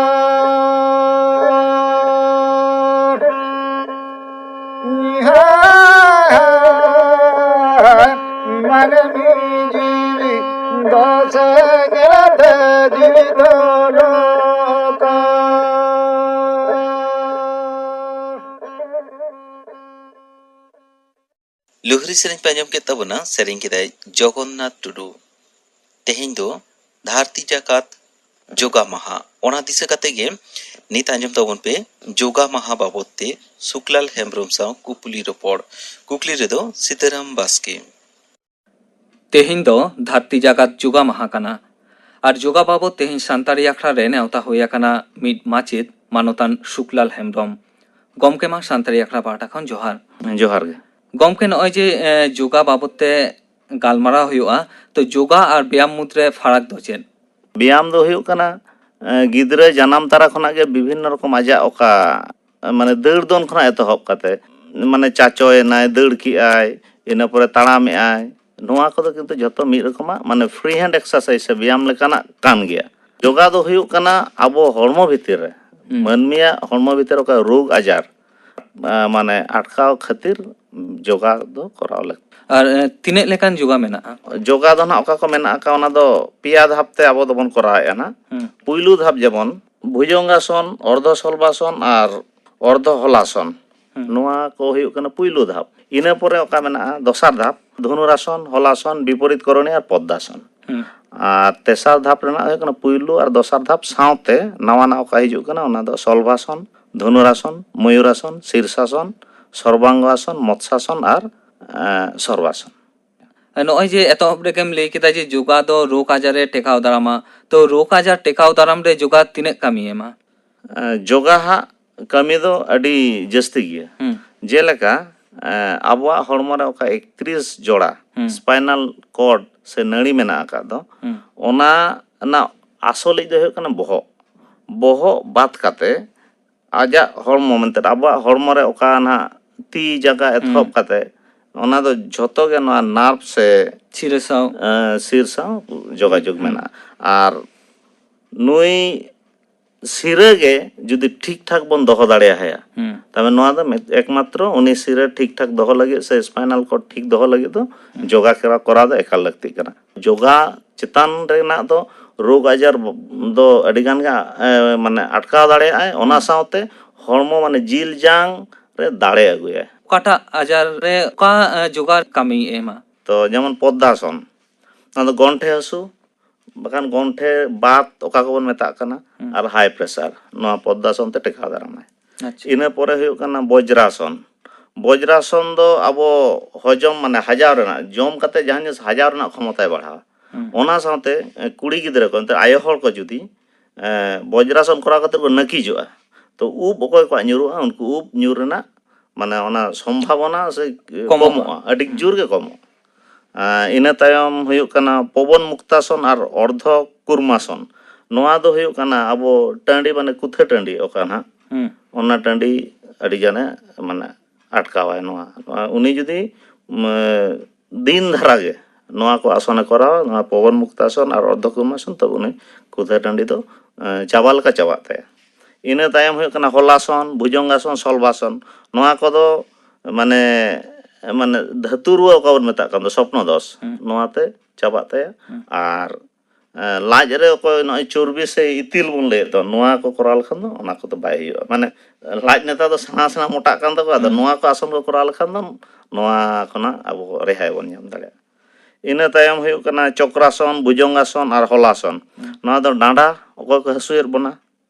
ᱢᱟᱹᱱᱢᱤ ᱡᱤᱣᱤ ᱫᱚ ᱥᱮᱸᱜᱮᱞ ᱛᱮ ᱡᱤᱣᱤ ᱫᱚ ᱞᱚᱠᱚ᱾ ᱞᱩᱦᱨᱤ ᱥᱮᱨᱮᱧ ᱯᱮ ᱟᱸᱡᱚᱢ ᱠᱮᱫ ᱛᱟᱵᱚᱱᱟ, ᱥᱮᱨᱮᱧ ᱠᱮᱫᱟᱭ ᱡᱚᱜᱚᱱᱱᱟᱛᱷ ᱴᱩᱰᱩ᱾ ᱛᱮᱦᱮᱧ ᱫᱚ ᱫᱷᱟᱹᱨᱛᱤ ᱡᱟᱠᱟᱛ ᱡᱳᱜᱟ ᱢᱟᱦᱟ, ᱚᱱᱟ ᱫᱤᱥᱟᱹ ᱠᱟᱛᱮ ᱜᱮ ᱱᱤᱛ ᱟᱸᱡᱚᱢ ᱛᱟᱵᱚᱱ ᱯᱮ ᱡᱳᱜᱟ ᱢᱟᱦᱟ ᱵᱟᱵᱚᱛ ᱛᱮ ᱥᱩᱠᱞᱟᱞ ᱦᱮᱢᱵᱨᱚᱢ ᱥᱟᱶ ᱠᱩᱠᱞᱤ ᱨᱚᱯᱚᱲ᱾ ᱠᱩᱠᱞᱤ ᱨᱮᱫᱚ ᱥᱤᱛᱟᱹᱨᱟᱢ ᱵᱟᱥᱠᱮ᱾ ᱛᱮᱦᱮᱧ ᱫᱚ ᱫᱷᱟᱹᱨᱛᱤ ᱡᱟᱠᱟᱛ ᱡᱳᱜᱟ ᱢᱟᱦᱟ ᱠᱟᱱᱟ᱾ ᱟᱨ ᱡᱳᱜᱟ ᱵᱟᱵᱚᱛ ᱛᱮᱦᱮᱧ ᱥᱟᱱᱛᱟᱲᱤ ᱟᱠᱷᱲᱟ ᱨᱮ ᱱᱮᱣᱛᱟ ᱦᱩᱭ ᱟᱠᱟᱱᱟ ᱢᱤᱫ ᱢᱟᱪᱮᱫ ᱢᱟᱱᱚᱛᱟᱱ ᱥᱩᱠᱞᱟᱞ ᱦᱮᱢᱵᱨᱚᱢ᱾ ᱜᱚᱢᱠᱮ, ᱢᱟ ᱥᱟᱱᱛᱟᱲᱤ ᱟᱠᱷᱲᱟ ᱯᱟᱦᱴᱟ ᱠᱷᱚᱱ ᱡᱚᱦᱟᱨ᱾ ᱡᱚᱦᱟᱨ ᱜᱮ᱾ ᱜᱚᱢᱠᱮ, ᱱᱚᱜᱼᱚᱭ ᱡᱮ, ᱮ, ᱡᱳᱜᱟ ᱵᱟᱵᱚᱛ ᱛᱮ ᱜᱟᱞᱢᱟᱨᱟᱣ ᱦᱩᱭᱩᱜᱼᱟ, ᱛᱚ ᱡᱳᱜᱟ ᱟᱨ ᱵᱮᱭᱟᱢ ᱢᱩᱫᱽᱨᱮ ᱯᱷᱟᱨᱟᱠ ᱫᱚ ᱪᱮᱫ? ᱵᱮᱭᱟᱢ ᱫᱚ ᱦᱩᱭᱩᱜ ᱠᱟᱱᱟ, ᱮ, ᱜᱤᱫᱽᱨᱟᱹ ᱡᱟᱱᱟᱢ ᱛᱟᱨᱟ ᱠᱷᱚᱱᱟᱜ ᱜᱮ ᱵᱤᱵᱷᱤᱱᱱᱚ ᱨᱚᱠᱚᱢ ᱟᱡᱟᱜ ᱚᱠᱟ, ᱮ, ᱢᱟᱱᱮ ᱫᱟᱹᱲ ᱫᱚᱱ ᱠᱷᱚᱱᱟᱜ ᱮᱛᱚᱦᱚᱵ ᱠᱟᱛᱮ, ᱢᱟᱱᱮ ᱪᱟᱪᱚᱭᱮᱱᱟᱭ, ᱫᱟᱹᱲ ᱠᱮᱜᱼᱟᱭ, ᱤᱱᱟᱹ ᱯᱚᱨᱮ ᱛᱟᱲᱟᱢᱮᱜᱼᱟᱭ, ᱱᱚᱣᱟ ᱠᱚᱫᱚ ᱠᱤᱱᱛᱩ ᱡᱷᱚᱛᱚ ᱢᱤᱫ ᱨᱚᱠᱚᱢᱟᱜ ᱢᱟᱱᱮ free hand exercise ᱥᱮ ᱵᱮᱭᱟᱢ ᱞᱮᱠᱟᱱᱟᱜ ᱠᱟᱱ ᱜᱮᱭᱟ᱾ ᱡᱳᱜᱟ ᱫᱚ ᱦᱩᱭᱩᱜ ᱠᱟᱱᱟ ᱟᱵᱚ ᱦᱚᱲᱢᱚ ᱵᱷᱤᱛᱤᱨ ᱨᱮ, ᱦᱩᱸ᱾ ᱢᱟᱹᱱᱢᱤᱭᱟᱜ ᱦᱚᱲᱢᱚ ᱵᱷᱤᱛᱤᱨ ᱚᱠᱟ ᱨᱳᱜᱽ ᱟᱡᱟᱨ, ᱟ, ᱢᱟᱱᱮ ᱟᱴᱠᱟᱣ ᱠᱷᱟᱹᱛᱤᱨ ᱡᱳᱜᱟ ᱫᱚ ᱠᱚᱨᱟᱣ ᱞᱟᱹᱠᱛᱤ᱾ ᱟᱨ, ᱮ, ᱛᱤᱱᱟᱹᱜ ᱞᱮᱠᱟᱱ ᱡᱳᱜᱟ ᱢᱮᱱᱟᱜᱼᱟ? ᱡᱳᱜᱟ ᱫᱚ ᱱᱟᱜ ᱚᱠᱟ ᱠᱚ ᱢᱮᱱᱟᱜ ᱟᱠᱟᱫ, ᱚᱱᱟ ᱫᱚ ᱯᱮᱭᱟ ᱫᱷᱟᱯ ᱛᱮ ᱟᱵᱚ ᱫᱚᱵᱚᱱ ᱠᱚᱨᱟᱣᱮᱫᱼᱟ ᱱᱟᱜ᱾ ᱦᱩᱸ᱾ ᱯᱩᱭᱞᱩ ᱫᱷᱟᱯ ᱡᱮᱢᱚᱱ ᱵᱷᱩᱡᱚᱝᱜᱟᱥᱚᱱ, ᱚᱨᱫᱷᱚ ᱥᱚᱞᱵᱟᱥᱚᱱ ᱟᱨ ᱚᱨᱫᱷᱚ ᱦᱚᱞᱟᱥᱚᱱ᱾ ᱦᱩᱸ᱾ ᱱᱚᱣᱟ ᱠᱚ ᱦᱩᱭᱩᱜ ᱠᱟᱱᱟ ᱯᱩᱭᱞᱩ ᱫᱷᱟᱯ᱾ ᱤᱱᱟᱹ ᱯᱚᱨᱮ ᱚᱠᱟ ᱢᱮᱱᱟᱜᱼᱟ ᱫᱚᱥᱟᱨ ᱫᱷᱟᱯ, ᱫᱷᱚᱱᱩᱨᱟᱥᱚᱱ, ᱦᱚᱞᱟᱥᱚᱱ, ᱵᱤᱯᱚᱨᱤᱛ ᱠᱚᱨᱚᱱᱤ ᱟᱨ ᱯᱚᱫᱽᱫᱟᱥᱚᱱ᱾ ᱦᱩᱸ᱾ ᱟᱨ ᱛᱮᱥᱟᱨ ᱫᱷᱟᱯ ᱨᱮᱱᱟᱜ ᱦᱩᱭᱩᱜ ᱠᱟᱱᱟ ᱯᱩᱭᱞᱩ ᱟᱨ ᱫᱚᱥᱟᱨ ᱫᱷᱟᱯ ᱥᱟᱶᱛᱮ ᱱᱟᱣᱟ ᱱᱟᱣᱟ ᱚᱠᱟ ᱦᱤᱡᱩᱜ ᱠᱟᱱᱟ, ᱚᱱᱟ ᱫᱚ ᱥᱚᱞᱵᱷᱟᱥᱚᱱ, ᱫᱷᱚᱱᱩᱨᱟᱥᱚᱱ, ᱢᱚᱭᱩᱨᱟᱥᱚᱱ, ᱥᱤᱨᱥᱟᱥᱚᱱ, ᱥᱚᱨᱵᱟᱝᱜᱟᱥᱚᱱ, ᱢᱚᱛᱥᱟᱥᱚᱱ ᱟᱨ, ᱮᱸ, ᱥᱚᱨᱵᱟᱥᱚᱱ᱾ ᱱᱚᱜᱼᱚᱭ ᱡᱮ ᱮᱛᱚᱦᱚᱵ ᱨᱮᱜᱮᱢ ᱞᱟᱹᱭ ᱠᱮᱫᱟ ᱡᱮ ᱡᱳᱜᱟ ᱫᱚ ᱨᱳᱜᱽ ᱟᱡᱟᱨ ᱮ ᱴᱮᱠᱟᱣ ᱫᱟᱨᱟᱢᱟ, ᱛᱚ ᱨᱳᱜᱽ ᱟᱡᱟᱨ ᱴᱮᱠᱟᱣ ᱫᱟᱨᱟᱢ ᱨᱮ ᱡᱳᱜᱟ ᱛᱤᱱᱟᱹᱜ ᱠᱟᱹᱢᱤᱭ ᱮᱢᱟ? ᱮᱸ, ᱡᱳᱜᱟ ᱦᱟᱜ ᱠᱟᱹᱢᱤ ᱫᱚ ᱟᱹᱰᱤ ᱡᱟᱹᱥᱛᱤ ᱜᱮᱭᱟ᱾ ᱦᱩᱸ᱾ ᱡᱮᱞᱮᱠᱟ, ᱮᱸ, ᱟᱵᱚᱣᱟᱜ ᱦᱚᱲᱢᱚ ᱨᱮ ᱚᱠᱟ ᱮᱠᱛᱨᱤᱥ ᱡᱚᱲᱟ ᱦᱩᱸ᱾ Spinal cord ᱥᱮ ᱱᱟᱹᱲᱤ ᱢᱮᱱᱟᱜ ᱟᱠᱟᱫ ᱫᱚ, ᱦᱩᱸ᱾ ᱚᱱᱟ ᱨᱮᱱᱟᱜ ᱟᱥᱚᱞᱤᱡ ᱫᱚ ᱦᱩᱭᱩᱜ ᱠᱟᱱᱟ ᱵᱚᱦᱚᱜ᱾ ᱵᱚᱦᱚᱜ ᱵᱟᱫ ᱠᱟᱛᱮ ᱟᱡᱟᱜ ᱦᱚᱲᱢᱚ ᱢᱮᱱᱛᱮ ᱟᱵᱚᱣᱟᱜ ᱦᱚᱲᱢᱚ ᱨᱮ ᱚᱠᱟ ᱱᱟᱦᱟᱜ ᱛᱤ ᱡᱟᱸᱜᱟ ᱮᱛᱚᱦᱚᱵ ᱦᱩᱸ᱾ ᱠᱟᱛᱮ, ᱚᱱᱟ ᱫᱚ ᱡᱷᱚᱛᱚ ᱜᱮ ᱱᱚᱣᱟ ᱱᱟᱨᱵᱷ ᱥᱮ, ᱥᱤᱨᱟᱹ ᱥᱟᱶ᱾ ᱮᱸ, ᱥᱤᱨ ᱥᱟᱶ ᱡᱳᱜᱟᱡᱳᱜᱽ ᱦᱩᱸ᱾ ᱢᱮᱱᱟᱜᱼᱟ᱾ ᱟᱨ ᱱᱩᱭ ᱥᱤᱨᱟᱹ ᱜᱮ ᱡᱩᱫᱤ ᱴᱷᱤᱠ ᱴᱷᱟᱠ ᱵᱚᱱ ᱫᱚᱦᱚ ᱫᱟᱲᱮᱭᱟᱭᱟ, ᱦᱩᱸ᱾ ᱛᱚᱵᱮ ᱱᱚᱣᱟ ᱫᱚ ᱢᱤᱫ, ᱮᱠᱢᱟᱛᱨᱚ ᱩᱱᱤ ᱥᱤᱨᱟᱹ ᱴᱷᱤᱠ ᱴᱷᱟᱠ ᱫᱚᱦᱚ ᱞᱟᱹᱜᱤᱫ ᱥᱮ spinal cord ᱴᱷᱤᱠ ᱫᱚᱦᱚ ᱞᱟᱹᱜᱤᱫ ᱫᱚ ᱦᱩᱸ᱾ ᱡᱳᱜᱟ ᱠᱚᱨᱟᱣ, ᱠᱚᱨᱟᱣ ᱫᱚ ᱮᱠᱟᱞ ᱞᱟᱹᱠᱛᱤᱜ ᱠᱟᱱᱟ᱾ ᱡᱳᱜᱟ ᱪᱮᱛᱟᱱ ᱨᱮᱱᱟᱜ ᱫᱚ ᱨᱳᱜᱽ ᱟᱡᱟᱨ ᱫᱚ ᱟᱹᱰᱤ ᱜᱟᱱ ᱜᱮ, ᱮ, ᱢᱟᱱᱮ ᱟᱴᱠᱟᱣ ᱫᱟᱲᱮᱭᱟᱜᱼᱟᱭ, ᱚᱱᱟ ᱦᱩᱸ᱾ ᱥᱟᱶᱛᱮ ᱦᱚᱲᱢᱚ ᱢᱟᱱᱮ ᱡᱤᱞ ᱡᱟᱝ ᱨᱮ ᱫᱟᱲᱮ ᱟᱹᱜᱩᱭᱟᱭ᱾ ᱚᱠᱟᱴᱟᱜ ᱟᱡᱟᱨ ᱨᱮ ᱚᱠᱟ, ᱮ, ᱡᱳᱜᱟ ᱠᱟᱹᱢᱤᱭ ᱮᱢᱟ? ᱛᱚ ᱡᱮᱢᱚᱱ ᱯᱚᱫᱽᱫᱟᱥᱚᱱ, ᱚᱱᱟ ᱫᱚ ᱜᱚᱱᱴᱷᱮ ᱦᱟᱹᱥᱩ, ᱵᱟᱠᱷᱟᱱ ᱜᱚᱱᱴᱷᱮ ᱵᱟᱛ ᱚᱠᱟ ᱠᱚᱵᱚᱱ ᱢᱮᱛᱟᱜ ᱠᱟᱱᱟ, ᱦᱩᱸ᱾ ᱟᱨ high pressure, ᱱᱚᱣᱟ ᱯᱚᱫᱽᱫᱟᱥᱚᱱ ᱛᱮ ᱴᱮᱠᱟᱣ ᱫᱟᱨᱟᱢᱟᱭ᱾ ᱟᱪᱪᱷᱟ᱾ ᱤᱱᱟᱹ ᱯᱚᱨᱮ ᱦᱩᱭᱩᱜ ᱠᱟᱱᱟ ᱵᱚᱡᱽᱨᱟᱥᱚᱱ᱾ ᱵᱚᱡᱽᱨᱟᱥᱚᱱ ᱫᱚ ᱟᱵᱚ ᱦᱚᱡᱚᱢ, ᱢᱟᱱᱮ ᱦᱟᱡᱟᱣ ᱨᱮᱱᱟᱜ, ᱡᱚᱢ ᱠᱟᱛᱮ ᱡᱟᱦᱟᱸ ᱡᱤᱱᱤᱥ ᱦᱟᱡᱟᱣ ᱨᱮᱱᱟᱜ ᱠᱷᱚᱢᱚᱛᱟᱭ ᱵᱟᱲᱦᱟᱣᱟ᱾ ᱦᱩᱸ᱾ ᱚᱱᱟ ᱥᱟᱶᱛᱮ, ᱮ, ᱠᱩᱲᱤ ᱜᱤᱫᱽᱨᱟᱹ ᱠᱚ, ᱮᱱᱛᱮ ᱟᱭᱳ ᱦᱚᱲ ᱠᱚ ᱡᱩᱫᱤ, ᱮ, ᱵᱚᱡᱽᱨᱟᱥᱚᱱ ᱠᱚᱨᱟᱣ ᱠᱟᱛᱮ ᱠᱚ ᱱᱟᱹᱠᱤᱡᱚᱜᱼᱟ, ᱛᱚ ᱩᱵ ᱚᱠᱚᱭ ᱠᱚᱣᱟᱜ ᱧᱩᱨᱩᱜᱼᱟ, ᱩᱱᱠᱩ ᱩᱵ ᱧᱩᱨ ᱨᱮᱱᱟᱜ, ᱢᱟᱱᱮ, ᱚᱱᱟ ᱥᱚᱢᱵᱷᱟᱵᱚᱱᱟ ᱥᱮ ᱠᱚᱢᱚᱜᱼᱟ᱾ ᱠᱚᱢᱚᱜᱼᱟ, ᱟᱹᱰᱤ ᱡᱳᱨ ᱜᱮ ᱠᱚᱢᱚᱜᱼᱟ᱾ ᱮ, ᱤᱱᱟᱹ ᱛᱟᱭᱚᱢ ᱦᱩᱭᱩᱜ ᱠᱟᱱᱟ ᱯᱚᱵᱚᱱ ᱢᱩᱠᱛᱟᱥᱚᱱ ᱟᱨ ᱚᱨᱫᱷᱚ ᱠᱩᱨᱢᱟᱥᱚᱱ᱾ ᱱᱚᱣᱟ ᱫᱚ ᱦᱩᱭᱩᱜ ᱠᱟᱱᱟ ᱟᱵᱚ ᱴᱟᱺᱰᱤ, ᱢᱟᱱᱮ ᱠᱩᱛᱷᱟᱹ ᱴᱟᱺᱰᱤ ᱚᱠᱟ ᱱᱟᱦᱟᱜ, ᱦᱩᱸ᱾ ᱚᱱᱟ ᱴᱟᱺᱰᱤ ᱟᱹᱰᱤ ᱜᱟᱱᱮ, ᱢᱟᱱᱮ, ᱟᱴᱠᱟᱣᱟᱭ ᱱᱚᱣᱟ᱾ ᱱᱚᱣᱟ ᱩᱱᱤ ᱡᱩᱫᱤ, ᱩᱢ, ᱫᱤᱱ ᱫᱷᱟᱨᱟ ᱜᱮ ᱱᱚᱣᱟ ᱠᱚ ᱟᱥᱚᱱᱮ ᱠᱚᱨᱟᱣᱟ, ᱱᱚᱣᱟ ᱯᱚᱵᱚᱱ ᱢᱩᱠᱛᱟᱥᱚᱱ ᱟᱨ ᱚᱨᱫᱷᱚ ᱠᱩᱨᱢᱟᱥᱚᱱ, ᱛᱚᱵᱮ ᱩᱱᱤ ᱠᱩᱛᱷᱟᱹ ᱴᱟᱺᱰᱤ ᱫᱚ, ᱮ, ᱪᱟᱵᱟ ᱞᱮᱠᱟ ᱪᱟᱵᱟᱜ ᱛᱟᱭᱟ᱾ ᱤᱱᱟᱹ ᱛᱟᱭᱚᱢ ᱦᱩᱭᱩᱜ ᱠᱟᱱᱟ ᱦᱚᱞᱟᱥᱚᱱ, ᱵᱷᱩᱡᱚᱝᱜᱟᱥᱚᱱ, ᱥᱚᱞᱵᱟᱥᱚᱱ᱾ ᱱᱚᱣᱟ ᱠᱚᱫᱚ ᱢᱟᱱᱮ, ᱢᱟᱱᱮ ᱫᱷᱟᱹᱛᱩ ᱨᱩᱣᱟᱹ ᱚᱠᱟ ᱵᱚᱱ ᱢᱮᱛᱟᱜ ᱠᱟᱱ ᱫᱚ, ᱥᱚᱯᱱᱚ ᱫᱚᱥ, ᱦᱩᱸ᱾ ᱱᱚᱣᱟᱛᱮ ᱪᱟᱵᱟᱜ ᱛᱟᱭᱟ᱾ ᱦᱩᱸ᱾ ᱟᱨ ᱞᱟᱡ ᱨᱮ ᱚᱠᱚᱭ ᱱᱚᱜᱼᱚᱭ ᱪᱚᱨᱵᱤ ᱥᱮ ᱤᱛᱤᱞ ᱵᱚᱱ ᱞᱟᱹᱭᱮᱫ ᱫᱚ, ᱱᱚᱣᱟ ᱠᱚ ᱠᱚᱨᱟᱣ ᱞᱮᱠᱷᱟᱱ ᱫᱚ ᱚᱱᱟ ᱠᱚᱫᱚ ᱵᱟᱭ ᱦᱩᱭᱩᱜᱼᱟ᱾ ᱢᱟᱱᱮ ᱞᱟᱡ ᱱᱮᱛᱟᱨ ᱫᱚ ᱥᱮᱬᱟ ᱥᱮᱬᱟ ᱢᱚᱴᱟᱜ ᱠᱟᱱ ᱛᱟᱠᱚᱣᱟ, ᱟᱫᱚ ᱱᱚᱣᱟ ᱠᱚ ᱟᱥᱚᱱ ᱠᱚ ᱠᱚᱨᱟᱣ ᱞᱮᱠᱷᱟᱱ ᱫᱚ ᱱᱚᱣᱟ ᱠᱷᱚᱱᱟᱜ ᱟᱵᱚ ᱨᱮᱦᱟᱭ ᱵᱚᱱ ᱧᱟᱢ ᱫᱟᱲᱮᱭᱟᱜᱼᱟ᱾ ᱤᱱᱟᱹ ᱛᱟᱭᱚᱢ ᱦᱩᱭᱩᱜ ᱠᱟᱱᱟ ᱪᱚᱠᱨᱟᱥᱚᱱ, ᱵᱷᱩᱡᱚᱝᱜᱟᱥᱚᱱ ᱟᱨ ᱦᱚᱞᱟᱥᱚᱱ᱾ ᱱᱚᱣᱟ ᱫᱚ ᱰᱟᱸᱰᱟ ᱚᱠᱚᱭ ᱠᱚ ᱦᱟᱹᱥᱩᱭᱮᱫ ᱵᱚᱱᱟ,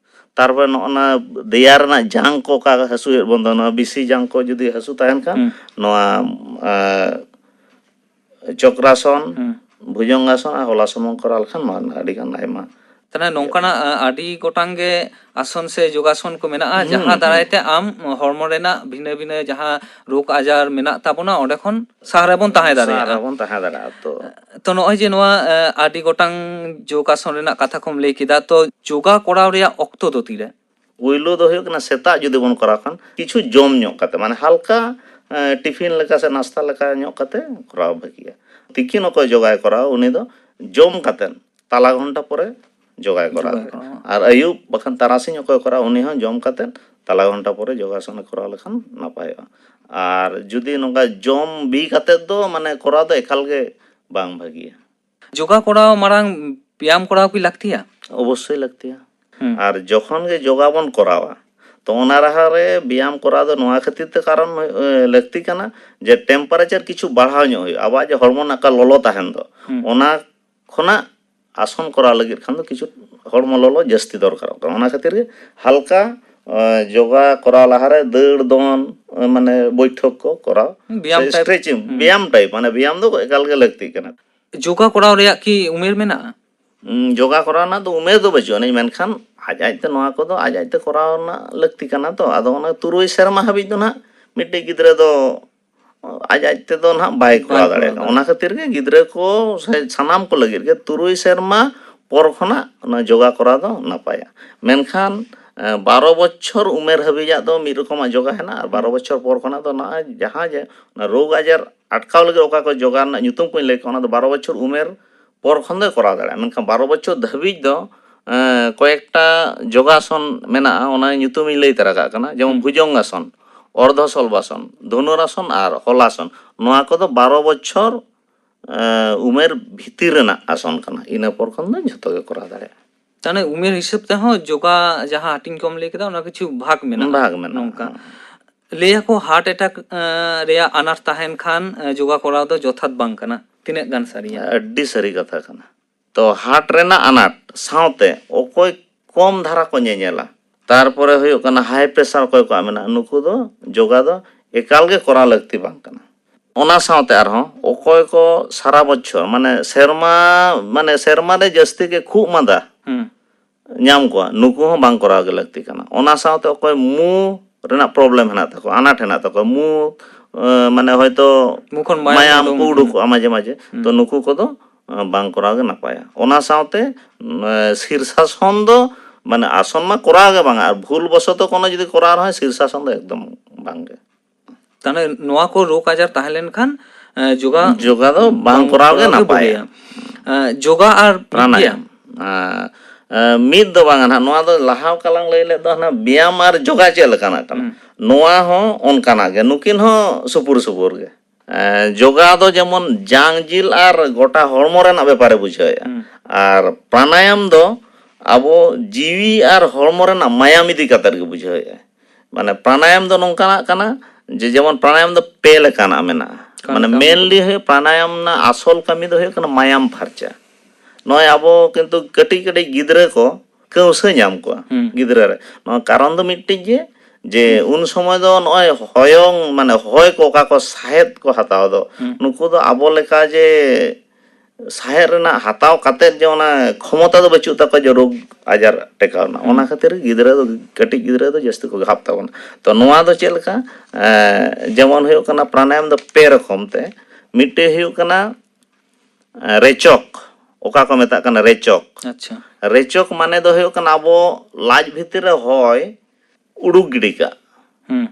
ᱛᱟᱨᱯᱚᱨᱮ ᱱᱚᱜᱼᱚ ᱱᱟ ᱫᱮᱭᱟ ᱨᱮᱱᱟᱜ ᱡᱟᱝ ᱠᱚ ᱚᱠᱟ ᱦᱟᱹᱥᱩᱭᱮᱫ ᱵᱚᱱ ᱫᱚ, ᱱᱚᱣᱟ ᱵᱤᱥᱤ ᱡᱟᱝ ᱠᱚ ᱡᱩᱫᱤ ᱦᱟᱹᱥᱩ ᱛᱟᱦᱮᱱ ᱠᱷᱟᱱ, ᱱᱚᱣᱟ ᱪᱚᱠᱨᱟᱥᱚᱱ, ᱵᱷᱩᱡᱚᱝᱜᱟᱥᱚᱱ ᱟᱨ ᱦᱚᱞᱟᱥᱚᱱ ᱵᱚᱱ ᱠᱚᱨᱟᱣ ᱞᱮᱠᱷᱟᱱ ᱱᱚᱣᱟ ᱨᱮᱱᱟᱜ ᱟᱹᱰᱤ ᱜᱟᱱ ᱟᱭᱢᱟ᱾ ᱛᱟᱦᱞᱮ ᱱᱚᱝᱠᱟᱱᱟᱜ ᱟᱹᱰᱤ ᱜᱚᱴᱟᱝ ᱜᱮ ᱟᱥᱚᱱ ᱥᱮ ᱡᱳᱜᱟᱥᱚᱱ ᱠᱚ ᱢᱮᱱᱟᱜᱼᱟ, ᱡᱟᱦᱟᱸ ᱫᱟᱨᱟᱭ ᱛᱮ ᱟᱢ ᱦᱚᱲᱢᱚ ᱨᱮᱱᱟᱜ ᱵᱷᱤᱱᱟᱹ ᱵᱷᱤᱱᱟᱹ ᱡᱟᱦᱟᱸ ᱨᱳᱜᱽ ᱟᱡᱟᱨ ᱢᱮᱱᱟᱜ ᱛᱟᱵᱚᱱᱟ, ᱚᱸᱰᱮ ᱠᱷᱚᱱ ᱥᱟᱦᱟ ᱨᱮᱵᱚᱱ ᱛᱟᱦᱮᱸ ᱫᱟᱲᱮᱭᱟᱜᱼᱟ᱾ ᱥᱟᱦᱟ ᱨᱮᱵᱚᱱ ᱛᱟᱦᱮᱸ ᱫᱟᱲᱮᱭᱟᱜᱼᱟ᱾ ᱛᱚ ᱛᱚ ᱱᱚᱜᱼᱚᱭ ᱡᱮ ᱱᱚᱣᱟ ᱟᱹᱰᱤ ᱜᱚᱴᱟᱝ ᱡᱳᱜᱟᱥᱚᱱ ᱨᱮᱱᱟᱜ ᱠᱟᱛᱷᱟ ᱠᱚᱢ ᱞᱟᱹᱭ ᱠᱮᱫᱟ, ᱛᱚ ᱡᱳᱜᱟ ᱠᱚᱨᱟᱣ ᱨᱮᱭᱟᱜ ᱚᱠᱛᱚ ᱫᱚ ᱛᱤᱨᱮ? ᱯᱩᱭᱞᱩ ᱫᱚ ᱦᱩᱭᱩᱜ ᱠᱟᱱᱟ ᱥᱮᱛᱟᱜ ᱡᱩᱫᱤ ᱵᱚᱱ ᱠᱚᱨᱟᱣ ᱠᱷᱟᱱ ᱠᱤᱪᱷᱩ ᱡᱚᱢ ᱧᱚᱜ ᱠᱟᱛᱮ, ᱢᱟᱱᱮ ᱦᱟᱞᱠᱟ ᱴᱤᱯᱷᱤᱱ ᱞᱮᱠᱟ ᱥᱮ ᱱᱟᱥᱛᱟ ᱞᱮᱠᱟ ᱧᱚᱜ ᱠᱟᱛᱮ ᱠᱚᱨᱟᱣ ᱵᱷᱟᱹᱜᱤᱭᱟ᱾ ᱛᱤᱠᱤᱱ ᱚᱠᱚᱭ ᱡᱳᱜᱟᱭ ᱠᱚᱨᱟᱣᱟ ᱩᱱᱤ ᱫᱚ ᱡᱚᱢ ᱠᱟᱛᱮ ᱛᱟᱞᱟ ᱜᱷᱚᱱᱴᱟ ᱯᱚᱨᱮ ᱡᱳᱜᱟᱭ ᱠᱚᱨᱟᱣ᱾ ᱟᱨ ᱟᱹᱭᱩᱵ ᱵᱟᱠᱷᱟᱱ ᱛᱟᱨᱟᱥᱤᱧ ᱚᱠᱚᱭ ᱠᱚᱨᱟᱣᱟ ᱩᱱᱤ ᱦᱚᱸ ᱡᱚᱢ ᱠᱟᱛᱮ ᱛᱟᱞᱟ ᱜᱷᱚᱱᱴᱟ ᱯᱚᱨᱮ ᱡᱳᱜᱟᱥᱚᱱᱮ ᱠᱚᱨᱟᱣ ᱞᱮᱠᱷᱟᱱ ᱱᱟᱯᱟᱭᱚᱜᱼᱟ᱾ ᱟᱨ ᱡᱩᱫᱤ ᱱᱚᱝᱠᱟ ᱡᱚᱢ ᱵᱤ ᱠᱟᱛᱮ ᱫᱚ ᱢᱟᱱᱮ ᱠᱚᱨᱟᱣ ᱫᱚ ᱮᱠᱟᱞ ᱜᱮ ᱵᱟᱝ ᱵᱷᱟᱹᱜᱤᱭᱟ᱾ ᱡᱳᱜᱟ ᱠᱚᱨᱟᱣ ᱢᱟᱲᱟᱝ ᱵᱮᱭᱟᱢ ᱠᱚᱨᱟᱣ ᱠᱤ ᱞᱟᱹᱠᱛᱤᱭᱟ? ᱚᱵᱚᱥᱥᱳᱭ ᱞᱟᱹᱠᱛᱤᱭᱟ᱾ ᱟᱨ ᱡᱚᱠᱷᱚᱱ ᱜᱮ ᱡᱳᱜᱟ ᱵᱚᱱ ᱠᱚᱨᱟᱣᱟ, ᱛᱚ ᱚᱱᱟ ᱞᱟᱦᱟ ᱨᱮ ᱵᱮᱭᱟᱢ ᱠᱚᱨᱟᱣ ᱫᱚ ᱱᱚᱣᱟ ᱠᱷᱟᱹᱛᱤᱨ ᱛᱮ ᱠᱟᱨᱚᱱ ᱞᱟᱹᱠᱛᱤ ᱠᱟᱱᱟ ᱡᱮ temperature ᱠᱤᱪᱷᱩ ᱵᱟᱲᱦᱟᱣ ᱧᱚᱜ ᱦᱩᱭᱩᱜᱼᱟ᱾ ᱟᱵᱚᱣᱟᱜ ᱡᱮ ᱦᱚᱲᱢᱚ ᱨᱮᱱᱟᱜ ᱚᱠᱟ ᱞᱚᱞᱚ ᱛᱟᱦᱮᱱ ᱫᱚ, ᱚᱱᱟ ᱠᱷᱚᱱᱟᱜ ᱟᱥᱚᱱ ᱠᱚᱨᱟᱣ ᱞᱟᱹᱜᱤᱫ ᱠᱷᱟᱱ ᱫᱚ ᱠᱤᱪᱷᱩ ᱦᱚᱲᱢᱚ ᱞᱚᱞᱚ ᱡᱟᱹᱥᱛᱤ ᱫᱚᱨᱠᱟᱨᱚᱜ ᱠᱟᱱᱟ᱾ ᱚᱱᱟ ᱠᱷᱟᱹᱛᱤᱨ ᱜᱮ ᱦᱟᱞᱠᱟ ᱡᱳᱜᱟ ᱠᱚᱨᱟᱣ ᱞᱟᱦᱟᱨᱮ ᱫᱟᱹᱲ ᱫᱚᱱ, ᱢᱟᱱᱮ ᱵᱳᱭᱴᱷᱚᱠ ᱠᱚ ᱠᱚᱨᱟᱣ, stretching, ᱵᱮᱭᱟᱢ type, ᱢᱟᱱᱮ ᱵᱮᱭᱟᱢ ᱫᱚ ᱮᱠᱟᱞ ᱜᱮ ᱞᱟᱹᱠᱛᱤ ᱠᱟᱱᱟ᱾ ᱡᱳᱜᱟ ᱠᱚᱨᱟᱣ ᱨᱮᱭᱟᱜ ᱠᱤ ᱩᱢᱮᱨ ᱢᱮᱱᱟᱜᱼᱟ? ᱡᱳᱜᱟ ᱠᱚᱨᱟᱣ ᱨᱮᱱᱟᱜ ᱫᱚ ᱩᱢᱮᱨ ᱫᱚ ᱵᱟᱹᱪᱩᱜ ᱟᱹᱱᱤᱡ, ᱢᱮᱱᱠᱷᱟᱱ ᱟᱡ ᱟᱡᱛᱮ ᱱᱚᱣᱟ ᱠᱚᱫᱚ ᱟᱡ ᱟᱡᱛᱮ ᱠᱚᱨᱟᱣ ᱨᱮᱱᱟᱜ ᱞᱟᱹᱠᱛᱤ ᱠᱟᱱᱟ᱾ ᱛᱚ ᱟᱫᱚ ᱚᱱᱟ ᱛᱩᱨᱩᱭ ᱥᱮᱨᱢᱟ ᱦᱟᱹᱵᱤᱡ ᱫᱚ ᱱᱟᱦᱟᱜ ᱢᱤᱫᱴᱮᱡ ᱜᱤᱫᱽᱨᱟᱹ ᱫᱚ ᱟᱡ ᱟᱡ ᱛᱮᱫᱚ ᱱᱟᱦᱟᱜ ᱵᱟᱭ ᱠᱚᱨᱟᱣ ᱫᱟᱲᱮᱭᱟᱜᱼᱟ᱾ ᱚᱱᱟ ᱠᱷᱟᱹᱛᱤᱨ ᱜᱮ ᱜᱤᱫᱽᱨᱟᱹ ᱠᱚ ᱥᱮ ᱥᱟᱱᱟᱢ ᱠᱚ ᱞᱟᱹᱜᱤᱫ ᱜᱮ ᱛᱩᱨᱩᱭ ᱥᱮᱨᱢᱟ ᱯᱚᱨ ᱠᱷᱚᱱᱟᱜ ᱚᱱᱟ ᱡᱳᱜᱟ ᱠᱚᱨᱟᱣ ᱫᱚ ᱱᱟᱯᱟᱭᱟ᱾ ᱢᱮᱱᱠᱷᱟᱱ ᱵᱟᱨᱚ ᱵᱚᱪᱷᱚᱨ ᱩᱢᱮᱨ ᱦᱟᱹᱵᱤᱡᱟᱜ ᱫᱚ ᱢᱤᱫ ᱨᱚᱠᱚᱢᱟᱜ ᱡᱳᱜᱟ ᱦᱮᱱᱟᱜᱼᱟ, ᱟᱨ ᱵᱟᱨᱚ ᱵᱚᱪᱷᱚᱨ ᱯᱚᱨ ᱠᱷᱚᱱᱟᱜ ᱫᱚ ᱱᱚᱜᱼᱚᱭ ᱡᱟᱦᱟᱸ ᱡᱮ ᱚᱱᱟ ᱨᱳᱜᱽ ᱟᱡᱟᱨ ᱟᱴᱠᱟᱣ ᱞᱟᱹᱜᱤᱫ ᱚᱠᱟ ᱠᱚ ᱡᱳᱜᱟ ᱨᱮᱱᱟᱜ ᱧᱩᱛᱩᱢ ᱠᱚᱧ ᱞᱟᱹᱭ ᱠᱮᱫᱟ, ᱚᱱᱟ ᱫᱚ ᱵᱟᱨᱚ ᱵᱚᱪᱷᱚᱨ ᱩᱢᱮᱨ ᱯᱚᱨ ᱠᱷᱚᱱ ᱫᱚᱭ ᱠᱚᱨᱟᱣ ᱫᱟᱲᱮᱭᱟᱜᱼᱟ᱾ ᱢᱮᱱᱠᱷᱟᱱ ᱵᱟᱨᱚ ᱵᱚᱪᱷᱚᱨ ᱫᱷᱟᱹᱵᱤᱡ ᱫᱚ ᱠᱚᱭᱮᱠᱴᱟ ᱡᱳᱜᱟᱥᱚᱱ ᱢᱮᱱᱟᱜᱼᱟ, ᱚᱱᱟ ᱧᱩᱛᱩᱢᱤᱧ ᱞᱟᱹᱭ ᱛᱟᱨᱟ ᱠᱟᱜ ᱠᱟᱱᱟ, ᱡᱮᱢᱚᱱ ᱵᱷᱩᱡᱚᱝᱜᱟᱥᱚᱱ, ᱚᱨᱫᱷᱚᱥᱚᱞᱵᱟᱥᱚᱱ, ᱫᱷᱚᱱᱩᱨᱟᱥᱚᱱ ᱟᱨ ᱦᱚᱞᱟᱥᱚᱱ᱾ ᱱᱚᱣᱟ ᱠᱚᱫᱚ ᱵᱟᱨᱚ ᱵᱚᱪᱷᱚᱨ ᱮ, ᱩᱢᱮᱨ ᱵᱷᱤᱛᱤᱨ ᱨᱮᱱᱟᱜ ᱟᱥᱚᱱ ᱠᱟᱱᱟ᱾ ᱤᱱᱟᱹ ᱯᱚᱨ ᱠᱷᱚᱱ ᱫᱚ ᱡᱷᱚᱛᱚ ᱜᱮ ᱠᱚᱨᱟᱣ ᱫᱟᱲᱮᱭᱟᱜᱼᱟ᱾ ᱛᱟᱦᱚᱞᱮ ᱩᱢᱮᱨ ᱦᱤᱥᱟᱹᱵ ᱛᱮᱦᱚᱸ ᱡᱳᱜᱟ ᱡᱟᱦᱟᱸ ᱦᱟᱹᱴᱤᱧ ᱠᱚᱢ ᱞᱟᱹᱭ ᱠᱮᱫᱟ, ᱚᱱᱟ ᱠᱤᱪᱷᱩ ᱵᱷᱟᱜᱽ ᱢᱮᱱᱟᱜᱼᱟ᱾ ᱵᱷᱟᱜᱽ ᱢᱮᱱᱟᱜᱼᱟ᱾ ᱱᱚᱝᱠᱟ ᱞᱟᱹᱭᱟᱠᱚ ᱦᱟᱨᱴ ᱮᱴᱟᱠ ᱨᱮᱭᱟᱜ ᱟᱱᱟᱴ ᱛᱟᱦᱮᱱ ᱠᱷᱟᱱ ᱮ, ᱡᱳᱜᱟ ᱠᱚᱨᱟᱣ ᱫᱚ ᱡᱚᱛᱷᱟᱛ ᱵᱟᱝ ᱠᱟᱱᱟ᱾ ᱛᱤᱱᱟᱹᱜ ᱜᱟᱱ ᱥᱟᱹᱨᱤᱭᱟ? ᱟᱹᱰᱤ ᱥᱟᱹᱨᱤ ᱠᱟᱛᱷᱟ ᱠᱟᱱᱟ᱾ ᱛᱚ ᱦᱟᱨᱴ ᱨᱮᱱᱟᱜ ᱟᱱᱟᱴ ᱥᱟᱶᱛᱮ ᱚᱠᱚᱭ ᱠᱚᱢ ᱫᱷᱟᱨᱟ ᱠᱚ ᱧᱮᱧᱮᱞᱟ, ᱛᱟᱨᱯᱚᱨᱮ ᱦᱩᱭᱩᱜ ᱠᱟᱱᱟ ᱦᱟᱭ ᱯᱨᱮᱥᱟᱨ ᱚᱠᱚᱭ ᱠᱚᱣᱟᱜ ᱢᱮᱱᱟᱜᱼᱟ, ᱱᱩᱠᱩ ᱫᱚ ᱡᱳᱜᱟ ᱫᱚ ᱮᱠᱟᱞ ᱜᱮ ᱠᱚᱨᱟᱣ ᱞᱟᱹᱠᱛᱤ ᱵᱟᱝ ᱠᱟᱱᱟ᱾ ᱚᱱᱟ ᱥᱟᱶᱛᱮ ᱟᱨᱦᱚᱸ ᱚᱠᱚᱭ ᱠᱚ ᱥᱟᱨᱟ ᱵᱚᱪᱷᱚᱨ, ᱢᱟᱱᱮ ᱥᱮᱨᱢᱟ, ᱢᱟᱱᱮ ᱥᱮᱨᱢᱟ ᱨᱮ ᱡᱟᱹᱥᱛᱤ ᱜᱮ ᱠᱷᱩᱜ ᱢᱟᱸᱫᱟ ᱦᱩᱸ᱾ ᱧᱟᱢ ᱠᱚᱣᱟ, ᱱᱩᱠᱩ ᱦᱚᱸ ᱵᱟᱝ ᱠᱚᱨᱟᱣ ᱜᱮ ᱞᱟᱹᱠᱛᱤ ᱠᱟᱱᱟ᱾ ᱚᱱᱟ ᱥᱟᱶᱛᱮ ᱚᱠᱚᱭ ᱢᱩ ᱨᱮᱱᱟᱜ ᱯᱨᱚᱵᱞᱮᱢ ᱦᱮᱱᱟᱜ ᱛᱟᱠᱚᱣᱟ, ᱟᱱᱟᱴ ᱦᱮᱱᱟᱜ ᱛᱟᱠᱚᱣᱟ, ᱢᱩ ᱮ, ᱢᱟᱱᱮ ᱦᱚᱭᱛᱚ ᱢᱩ ᱠᱷᱚᱱ ᱢᱟᱭᱟᱢ ᱢᱟᱭᱟᱢ ᱩᱰᱩᱝ, ᱠᱚ ᱦᱩᱸ᱾ ᱩᱰᱩᱠᱚᱜᱼᱟ ᱢᱟᱡᱷᱮ ᱢᱟᱡᱷᱮ, ᱦᱩᱸ᱾ ᱛᱚ ᱱᱩᱠᱩ ᱠᱚᱫᱚ ᱮ, ᱵᱟᱝ ᱠᱚᱨᱟᱣ ᱜᱮ ᱱᱟᱯᱟᱭᱟ᱾ ᱚᱱᱟ ᱥᱟᱶᱛᱮ ᱮ, ᱥᱤᱨᱥᱟᱥᱚᱱ ᱫᱚ ᱢᱟᱱᱮ ᱟᱥᱚᱱ ᱢᱟ ᱠᱚᱨᱟᱣ ᱜᱮ ᱵᱟᱝᱟ, ᱟᱨ ᱵᱷᱩᱞ ᱵᱚᱥᱚᱛᱚ ᱠᱳᱱᱳ ᱡᱩᱫᱤ ᱠᱚᱨᱟᱣ ᱨᱮᱦᱚᱸ ᱥᱤᱨᱥᱟᱥᱚᱱ ᱫᱚ ᱮᱠᱫᱚᱢ ᱵᱟᱝ ᱜᱮ᱾ ᱛᱟᱦᱞᱮ ᱱᱚᱣᱟ ᱠᱚ ᱨᱳᱜᱽ ᱟᱡᱟᱨ ᱛᱟᱦᱮᱸ ᱞᱮᱱᱠᱷᱟᱱ ᱮ, ᱡᱳᱜᱟ ᱡᱳᱜᱟ ᱫᱚ ᱵᱟᱝ ᱠᱚᱨᱟᱣ ᱜᱮ ᱱᱟᱯᱟᱭᱟ᱾ ᱮ, ᱡᱳᱜᱟ ᱟᱨ ᱵᱤᱫᱽᱭᱟ? ᱯᱨᱟᱱᱟᱭᱟᱢ᱾ ᱟ, ᱟ, ᱢᱤᱫ ᱫᱚ ᱵᱟᱝᱟ ᱱᱟᱦᱟᱜ, ᱱᱚᱣᱟ ᱫᱚ ᱞᱟᱦᱟ ᱚᱠᱟ ᱞᱟᱝ ᱞᱟᱹᱭ ᱞᱮᱫ ᱫᱚ ᱦᱟᱱᱟ ᱵᱮᱭᱟᱢ ᱟᱨ ᱡᱳᱜᱟ ᱪᱮᱫ ᱞᱮᱠᱟᱱᱟᱜ ᱠᱟᱱᱟ, ᱦᱩᱸ᱾ ᱱᱚᱣᱟ ᱦᱚᱸ ᱚᱱᱠᱟᱱᱟᱜ ᱜᱮ, ᱱᱩᱠᱤᱱ ᱦᱚᱸ ᱥᱩᱯᱩᱨ ᱥᱩᱯᱩᱨ ᱜᱮ᱾ ᱮ, ᱡᱳᱜᱟ ᱫᱚ ᱡᱮᱢᱚᱱ ᱡᱟᱝ ᱡᱤᱞ ᱟᱨ ᱜᱚᱴᱟ ᱦᱚᱲᱢᱚ ᱨᱮᱱᱟᱜ ᱵᱮᱯᱟᱨᱮ ᱵᱩᱡᱷᱟᱹᱣᱮᱫᱼᱟ, ᱦᱩᱸ᱾ ᱟᱨ ᱯᱨᱟᱱᱟᱭᱟᱢ ᱫᱚ ᱟᱵᱚ ᱡᱤᱣᱤ ᱟᱨ ᱦᱚᱲᱢᱚ ᱨᱮᱱᱟᱜ ᱢᱟᱭᱟᱢ ᱤᱫᱤ ᱠᱟᱛᱮᱫ ᱜᱮ ᱵᱩᱡᱷᱟᱹᱣᱮᱫᱼᱟ᱾ ᱢᱟᱱᱮ ᱯᱨᱟᱱᱟᱭᱟᱢ ᱫᱚ ᱱᱚᱝᱠᱟᱱᱟᱜ ᱠᱟᱱᱟ ᱡᱮ ᱡᱮᱢᱚᱱ ᱯᱨᱟᱱᱟᱭᱟᱢ ᱫᱚ ᱯᱮ ᱞᱮᱠᱟᱱᱟᱜ ᱢᱮᱱᱟᱜᱼᱟ᱾ ᱚᱠᱟ ᱢᱟᱱᱮ ᱞᱮᱠᱟ? ᱢᱮᱱᱞᱤ ᱦᱩᱭᱩᱜ ᱯᱨᱟᱱᱟᱭᱟᱢ ᱨᱮᱱᱟᱜ ᱟᱥᱚᱞ ᱠᱟᱹᱢᱤ ᱫᱚ ᱦᱩᱭᱩᱜ ᱠᱟᱱᱟ ᱢᱟᱭᱟᱢ ᱯᱷᱟᱨᱪᱟ᱾ ᱱᱚᱜᱼᱚᱭ ᱟᱵᱚ ᱠᱤᱱᱛᱩ ᱠᱟᱹᱴᱤᱡ ᱠᱟᱹᱴᱤᱡ ᱜᱤᱫᱽᱨᱟᱹ ᱠᱚ ᱠᱟᱹᱣᱥᱟᱹ ᱧᱟᱢ ᱠᱚᱣᱟ ᱦᱩᱸ᱾ ᱜᱤᱫᱽᱨᱟᱹ ᱨᱮ᱾ ᱱᱚᱣᱟ ᱠᱟᱨᱚᱱ ᱫᱚ ᱢᱤᱫᱴᱤᱡ ᱜᱮ, ᱡᱮ ᱩᱱ ᱥᱚᱢᱚᱭ ᱫᱚ ᱱᱚᱜᱼᱚᱭ ᱦᱚᱭᱚᱝ, ᱢᱟᱱᱮ ᱦᱚᱭ ᱠᱚ ᱚᱠᱟ ᱠᱚ ᱥᱟᱦᱮᱫ ᱠᱚ ᱦᱟᱛᱟᱣ ᱫᱚ, ᱦᱩᱸ᱾ ᱱᱩᱠᱩ ᱫᱚ ᱟᱵᱚ ᱞᱮᱠᱟ ᱡᱮ ᱥᱟᱦᱮᱫ ᱨᱮᱱᱟᱜ ᱦᱟᱛᱟᱣ ᱠᱟᱛᱮᱫ ᱡᱮ ᱚᱱᱟ ᱠᱷᱚᱢᱚᱛᱟ ᱫᱚ ᱵᱟᱹᱪᱩᱜ ᱛᱟᱠᱚᱣᱟ ᱡᱮ ᱨᱳᱜᱽ ᱟᱡᱟᱨ ᱴᱮᱠᱟᱣ ᱨᱮᱱᱟᱜ᱾ ᱦᱩᱸ᱾ ᱚᱱᱟ ᱠᱷᱟᱹᱛᱤᱨ ᱜᱤᱫᱽᱨᱟᱹ ᱫᱚ, ᱠᱟᱹᱴᱤᱡ ᱜᱤᱫᱽᱨᱟᱹ ᱫᱚ ᱡᱟᱹᱥᱛᱤ ᱠᱚ ᱜᱷᱟᱵ ᱛᱟᱵᱚᱱᱟ᱾ ᱛᱚ ᱱᱚᱣᱟ ᱫᱚ ᱪᱮᱫ ᱞᱮᱠᱟ? ᱮᱸ, ᱡᱮᱢᱚᱱ ᱦᱩᱭᱩᱜ ᱠᱟᱱᱟ ᱯᱨᱟᱱᱟᱭᱟᱢ ᱫᱚ ᱯᱮ ᱨᱚᱠᱚᱢ ᱛᱮ, ᱢᱤᱫᱴᱮᱡ ᱦᱩᱭᱩᱜ ᱠᱟᱱᱟ ᱮᱸ, ᱨᱮᱪᱚᱠ, ᱚᱠᱟ ᱠᱚ ᱢᱮᱛᱟᱜ ᱠᱟᱱᱟ ᱨᱮᱪᱚᱠ᱾ ᱟᱪᱪᱷᱟ᱾ ᱨᱮᱪᱚᱠ ᱢᱟᱱᱮ ᱫᱚ ᱦᱩᱭᱩᱜ ᱠᱟᱱᱟ ᱟᱵᱚ ᱞᱟᱡ ᱵᱷᱤᱛᱤᱨ ᱨᱮ ᱦᱚᱭ ᱩᱰᱩᱠ ᱜᱤᱰᱤ ᱠᱟᱜ᱾ ᱦᱩᱸ᱾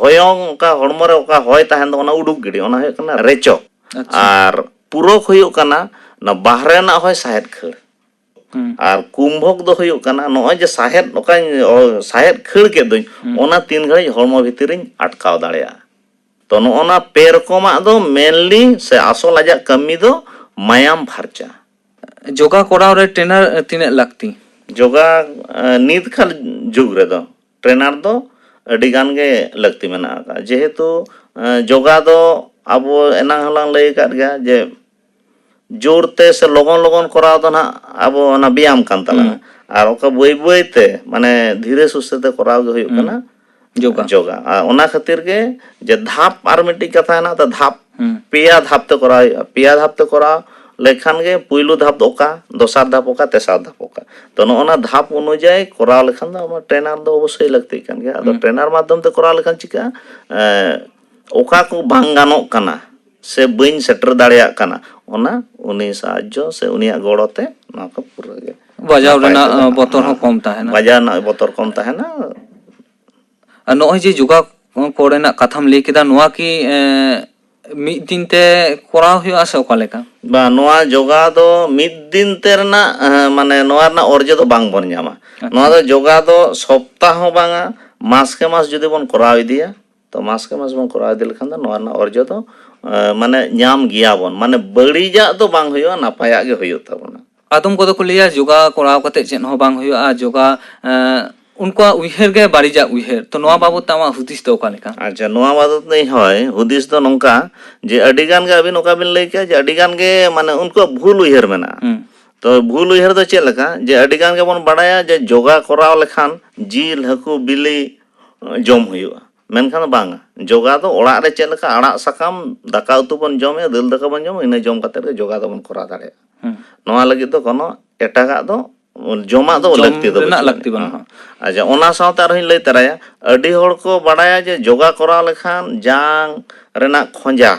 ᱦᱚᱭᱚᱝ ᱚᱠᱟ ᱦᱚᱲᱢᱚ ᱨᱮ ᱚᱠᱟ ᱦᱚᱭ ᱛᱟᱦᱮᱱ ᱫᱚ ᱚᱱᱟ ᱩᱰᱩᱠ ᱜᱤᱰᱤ, ᱚᱱᱟ ᱦᱩᱭᱩᱜ ᱠᱟᱱᱟ ᱨᱮᱪᱚᱠ᱾ ᱟᱪᱪᱷᱟ᱾ ᱟᱨ ᱯᱩᱨᱚᱠ ᱦᱩᱭᱩᱜ ᱠᱟᱱᱟ ᱚᱱᱟ ᱵᱟᱦᱨᱮ ᱨᱮᱱᱟᱜ ᱦᱚᱭ ᱥᱟᱦᱮᱫ ᱠᱷᱟᱹᱲ᱾ ᱦᱩᱸ᱾ ᱟᱨ ᱠᱩᱢᱵᱷᱚᱠ ᱫᱚ ᱦᱩᱭᱩᱜ ᱠᱟᱱᱟ ᱱᱚᱜᱼᱚᱭ ᱡᱮ ᱥᱟᱦᱮᱫ ᱚᱠᱟᱧ, ᱚ, ᱥᱟᱦᱮᱫ ᱠᱷᱟᱹᱲ ᱠᱮᱫ ᱫᱚᱧ, ᱦᱩᱸ᱾ ᱚᱱᱟ ᱛᱤᱱ ᱜᱷᱟᱹᱲᱤᱡ ᱦᱚᱲᱢᱚ ᱵᱷᱤᱛᱤᱨᱤᱧ ᱟᱴᱠᱟᱣ ᱫᱟᱲᱮᱭᱟᱜᱼᱟ᱾ ᱛᱚ, ᱱᱚᱜᱼᱚ ᱱᱟ ᱯᱮ ᱨᱚᱠᱚᱢᱟᱜ ᱫᱚ mainly ᱥᱮ ᱟᱥᱚᱞ ᱟᱡᱟᱜ ᱠᱟᱹᱢᱤ ᱫᱚ ᱢᱟᱭᱟᱢ ᱯᱷᱟᱨᱪᱟ᱾ ᱡᱳᱜᱟ ᱠᱚᱨᱟᱣ ᱨᱮ ᱴᱨᱮᱱᱟᱨ ᱛᱤᱱᱟᱹᱜ ᱞᱟᱹᱠᱛᱤ? ᱡᱳᱜᱟ, ᱮ, ᱱᱤᱛ ᱠᱟᱞ ᱡᱩᱜᱽ ᱨᱮᱫᱚ ᱴᱨᱮᱱᱟᱨ ᱫᱚ ᱟᱹᱰᱤ ᱜᱟᱱ ᱜᱮ ᱞᱟᱹᱠᱛᱤ ᱢᱮᱱᱟᱜ ᱟᱠᱟᱫᱼᱟ᱾ ᱡᱮᱦᱮᱛᱩ, ᱮ, ᱡᱳᱜᱟ ᱫᱚ ᱟᱵᱚ ᱮᱱᱟᱝ ᱦᱚᱸᱞᱟᱝ ᱞᱟᱹᱭ ᱟᱠᱟᱫ ᱜᱮᱭᱟ ᱡᱮ ᱡᱳᱨ ᱛᱮ ᱥᱮ ᱞᱚᱜᱚᱱ ᱞᱚᱜᱚᱱ ᱠᱚᱨᱟᱣ ᱫᱚ ᱱᱟᱦᱟᱜ ᱟᱵᱚ ᱚᱱᱟ ᱵᱮᱭᱟᱢ ᱠᱟᱱ ᱛᱟᱞᱟᱝᱟ᱾ ᱦᱩᱸ᱾ ᱟᱨ ᱚᱠᱟ ᱵᱟᱹᱭ ᱵᱟᱹᱭ ᱛᱮ, ᱢᱟᱱᱮ ᱫᱷᱤᱨᱮ ᱥᱩᱥᱛᱮ ᱛᱮ ᱠᱚᱨᱟᱣ ᱜᱮ ᱦᱩᱭᱩᱜ ᱦᱩᱸ᱾ ᱠᱟᱱᱟ ᱡᱳᱜᱟ᱾ ᱡᱳᱜᱟ᱾ ᱟᱨ ᱚᱱᱟ ᱠᱷᱟᱹᱛᱤᱨ ᱜᱮ ᱡᱮ ᱫᱷᱟᱯ, ᱟᱨ ᱢᱤᱫᱴᱤᱡ ᱠᱟᱛᱷᱟ ᱦᱮᱱᱟᱜ ᱛᱚ, ᱫᱷᱟᱯ, ᱦᱩᱸ᱾ ᱯᱮᱭᱟ ᱫᱷᱟᱯ ᱛᱮ ᱠᱚᱨᱟᱣ ᱦᱩᱭᱩᱜᱼᱟ᱾ ᱯᱮᱭᱟ ᱫᱷᱟᱯ ᱛᱮ ᱠᱚᱨᱟᱣ ᱞᱮᱠᱷᱟᱱ ᱜᱮ ᱯᱩᱭᱞᱩ ᱫᱷᱟᱯ ᱫᱚ ᱚᱠᱟ, ᱫᱚᱥᱟᱨ ᱫᱷᱟᱯ ᱚᱠᱟ, ᱛᱮᱥᱟᱨ ᱫᱷᱟᱯ ᱚᱠᱟ᱾ ᱛᱚ, ᱱᱚᱜᱼᱚ ᱱᱟ ᱫᱷᱟᱯ ᱚᱱᱩᱡᱟᱭᱤ ᱠᱚᱨᱟᱣ ᱞᱮᱠᱷᱟᱱ ᱫᱚ ᱟᱢᱟᱜ ᱴᱨᱮᱱᱟᱨ ᱫᱚ ᱚᱵᱚᱥᱥᱳᱭ ᱞᱟᱹᱠᱛᱤᱜ ᱠᱟᱱ ᱜᱮᱭᱟ᱾ ᱟᱫᱚ ᱦᱩᱸ᱾ ᱴᱨᱮᱱᱟᱨ ᱢᱟᱫᱽᱫᱷᱚᱢ ᱛᱮ ᱠᱚᱨᱟᱣ ᱞᱮᱠᱷᱟᱱ ᱪᱤᱠᱟᱹᱜᱼᱟ? ᱮᱸ, ᱚᱠᱟ ᱠᱚ ᱵᱟᱝ ᱜᱟᱱᱚᱜ ᱠᱟᱱᱟ ᱥᱮ ᱵᱟᱹᱧ ᱥᱮᱴᱮᱨ ᱫᱟᱲᱮᱭᱟᱜ ᱠᱟᱱᱟ, ᱚᱱᱟ ᱩᱱᱤ ᱥᱟᱦᱟᱡᱽᱡᱚ ᱥᱮ ᱩᱱᱤᱭᱟᱜ ᱜᱚᱲᱚ ᱛᱮ ᱱᱚᱣᱟ ᱠᱚ ᱯᱩᱨᱟᱹ ᱜᱮ ᱵᱟᱡᱟᱣ ᱱᱟᱯᱟᱭ ᱨᱮᱱᱟᱜ, ᱛᱮ ᱜᱟᱱᱚᱜᱼᱟ᱾ ᱵᱚᱛᱚᱨ ᱦᱚᱸ ᱠᱚᱢ ᱛᱟᱦᱮᱱᱟ᱾ ᱵᱟᱡᱟᱣ ᱨᱮᱱᱟᱜ ᱵᱚᱛᱚᱨ ᱠᱚᱢ ᱛᱟᱦᱮᱱᱟ᱾ ᱟᱨ ᱱᱚᱜᱼᱚᱭ ᱡᱮ ᱡᱳᱜᱟ ᱠᱚᱨᱮᱱᱟᱜ ᱠᱟᱛᱷᱟᱢ ᱞᱟᱹᱭ ᱠᱮᱫᱟ, ᱱᱚᱣᱟ ᱠᱤ, ᱮᱸ, ᱢᱤᱫ ᱫᱤᱱ ᱛᱮ ᱠᱚᱨᱟᱣ ᱦᱩᱭᱩᱜᱼᱟ ᱥᱮ ᱚᱠᱟ ᱞᱮᱠᱟ? ᱵᱟᱝ, ᱱᱚᱣᱟ ᱡᱳᱜᱟ ᱫᱚ ᱢᱤᱫ ᱫᱤᱱ ᱛᱮ ᱨᱮᱱᱟᱜ, ᱮᱸ, ᱢᱟᱱᱮ ᱱᱚᱣᱟ ᱨᱮᱱᱟᱜ ᱚᱨᱡᱚ ᱫᱚ ᱵᱟᱝ ᱵᱚᱱ ᱧᱟᱢᱟ᱾ ᱟᱪᱪᱷᱟ᱾ ᱱᱚᱣᱟ ᱫᱚ ᱡᱳᱜᱟ ᱫᱚ ᱥᱚᱯᱛᱟᱦᱚ ᱵᱟᱝᱟ, ᱢᱟᱥ ᱠᱮ ᱢᱟᱥ ᱡᱩᱫᱤ ᱵᱚᱱ ᱠᱚᱨᱟᱣ ᱤᱫᱤᱭᱟ, ᱛᱚ ᱢᱟᱥ ᱠᱮ ᱢᱟᱥ ᱵᱚᱱ ᱠᱚᱨᱟᱣ ᱤᱫᱤ ᱞᱮᱠᱷᱟᱱ ᱫᱚ ᱱᱚᱣᱟ ᱨᱮᱱᱟᱜ ᱚᱨᱡᱚ ᱫᱚ, ᱮᱸ, ᱢᱟᱱᱮ ᱧᱟᱢ ᱜᱮᱭᱟ ᱵᱚᱱ᱾ ᱢᱟᱱᱮ ᱵᱟᱹᱲᱤᱡᱟᱜ ᱫᱚ ᱵᱟᱝ ᱦᱩᱭᱩᱜᱼᱟ, ᱱᱟᱯᱟᱭᱟᱜ ᱜᱮ ᱦᱩᱭᱩᱜ ᱛᱟᱵᱚᱱᱟ᱾ ᱟᱫᱚᱢ ᱠᱚᱫᱚ ᱠᱚ ᱞᱟᱹᱭᱟ ᱡᱳᱜᱟ ᱠᱚᱨᱟᱣ ᱠᱟᱛᱮ ᱪᱮᱫ ᱦᱚᱸ ᱵᱟᱝ ᱦᱩᱭᱩᱜᱼᱟ, ᱡᱳᱜᱟ, ᱮᱸ, ᱩᱱᱠᱩᱣᱟᱜ ᱩᱭᱦᱟᱹᱨ ᱜᱮ ᱵᱟᱹᱲᱤᱡᱟᱜ ᱩᱭᱦᱟᱹᱨ᱾ ᱛᱚ ᱱᱚᱣᱟ ᱵᱟᱵᱚᱛ ᱛᱮ ᱟᱢᱟᱜ ᱦᱩᱫᱤᱥ ᱫᱚ ᱚᱠᱟ ᱞᱮᱠᱟ? ᱟᱪᱪᱷᱟ, ᱱᱚᱣᱟ ᱵᱟᱵᱚᱛ ᱛᱮ ᱦᱳᱭ, ᱦᱩᱫᱤᱥ ᱫᱚ ᱱᱚᱝᱠᱟ ᱡᱮ ᱟᱹᱰᱤ ᱜᱟᱱ ᱜᱮ ᱟᱹᱵᱤᱱ ᱚᱠᱟ ᱵᱤᱱ ᱞᱟᱹᱭ ᱠᱮᱜᱼᱟ ᱡᱮ ᱟᱹᱰᱤ ᱜᱟᱱ ᱜᱮ ᱢᱟᱱᱮ ᱩᱱᱠᱩᱣᱟᱜ ᱵᱷᱩᱞ ᱩᱭᱦᱟᱹᱨ ᱢᱮᱱᱟᱜᱼᱟ᱾ ᱦᱩᱸ᱾ ᱛᱚ ᱵᱷᱩᱞ ᱩᱭᱦᱟᱹᱨ ᱫᱚ ᱪᱮᱫ ᱞᱮᱠᱟ? ᱡᱮ ᱟᱹᱰᱤ ᱜᱟᱱ ᱜᱮᱵᱚᱱ ᱵᱟᱲᱟᱭᱟ ᱡᱮ ᱡᱳᱜᱟ ᱠᱚᱨᱟᱣ ᱞᱮᱠᱷᱟᱱ ᱡᱤᱞ, ᱦᱟᱹᱠᱩ, ᱵᱤᱞᱤ, ᱮᱸ, ᱡᱚᱢ ᱦᱩᱭᱩᱜᱼᱟ᱾ ᱢᱮᱱᱠᱷᱟᱱ ᱵᱟᱝᱟ, ᱡᱳᱜᱟ ᱫᱚ ᱚᱲᱟᱜ ᱨᱮ ᱪᱮᱫ ᱞᱮᱠᱟ ᱟᱲᱟᱜ ᱥᱟᱠᱟᱢ, ᱫᱟᱠᱟ ᱩᱛᱩ ᱵᱚᱱ ᱡᱚᱢᱮᱫ, ᱫᱟᱹᱞ ᱫᱟᱠᱟ ᱵᱚᱱ ᱡᱚᱢᱮᱫ, ᱤᱱᱟᱹ ᱡᱚᱢ ᱠᱟᱛᱮ ᱜᱮ ᱡᱳᱜᱟ ᱫᱚᱵᱚᱱ ᱠᱚᱨᱟᱣ ᱫᱟᱲᱮᱭᱟᱜᱼᱟ᱾ ᱦᱩᱸ᱾ ᱱᱚᱣᱟ ᱞᱟᱹᱜᱤᱫ ᱫᱚ ᱠᱳᱱᱳ ᱮᱴᱟᱜᱟᱜ ᱫᱚ ᱡᱚᱢᱟᱜ ᱫᱚ ᱡᱚᱢ ᱞᱟᱹᱠᱛᱤ ᱫᱚ ᱨᱮᱱᱟᱜ ᱵᱟᱹᱪᱩᱜ ᱞᱟᱹᱠᱛᱤ ᱟᱹᱱᱤᱡ᱾ ᱵᱟᱹᱱᱩᱜᱼᱟ᱾ ᱦᱚᱸ᱾ ᱟᱪᱪᱷᱟ, ᱚᱱᱟ ᱥᱟᱶᱛᱮ ᱟᱨᱦᱚᱸᱧ ᱞᱟᱹᱭ ᱛᱚᱨᱟᱭᱟ, ᱟᱹᱰᱤ ᱦᱚᱲ ᱠᱚ ᱵᱟᱲᱟᱭᱟ ᱡᱮ ᱡᱳᱜᱟ ᱠᱚᱨᱟᱣ ᱞᱮᱠᱷᱟᱱ ᱡᱟᱝ ᱨᱮᱱᱟᱜ ᱠᱷᱚᱸᱡᱟ,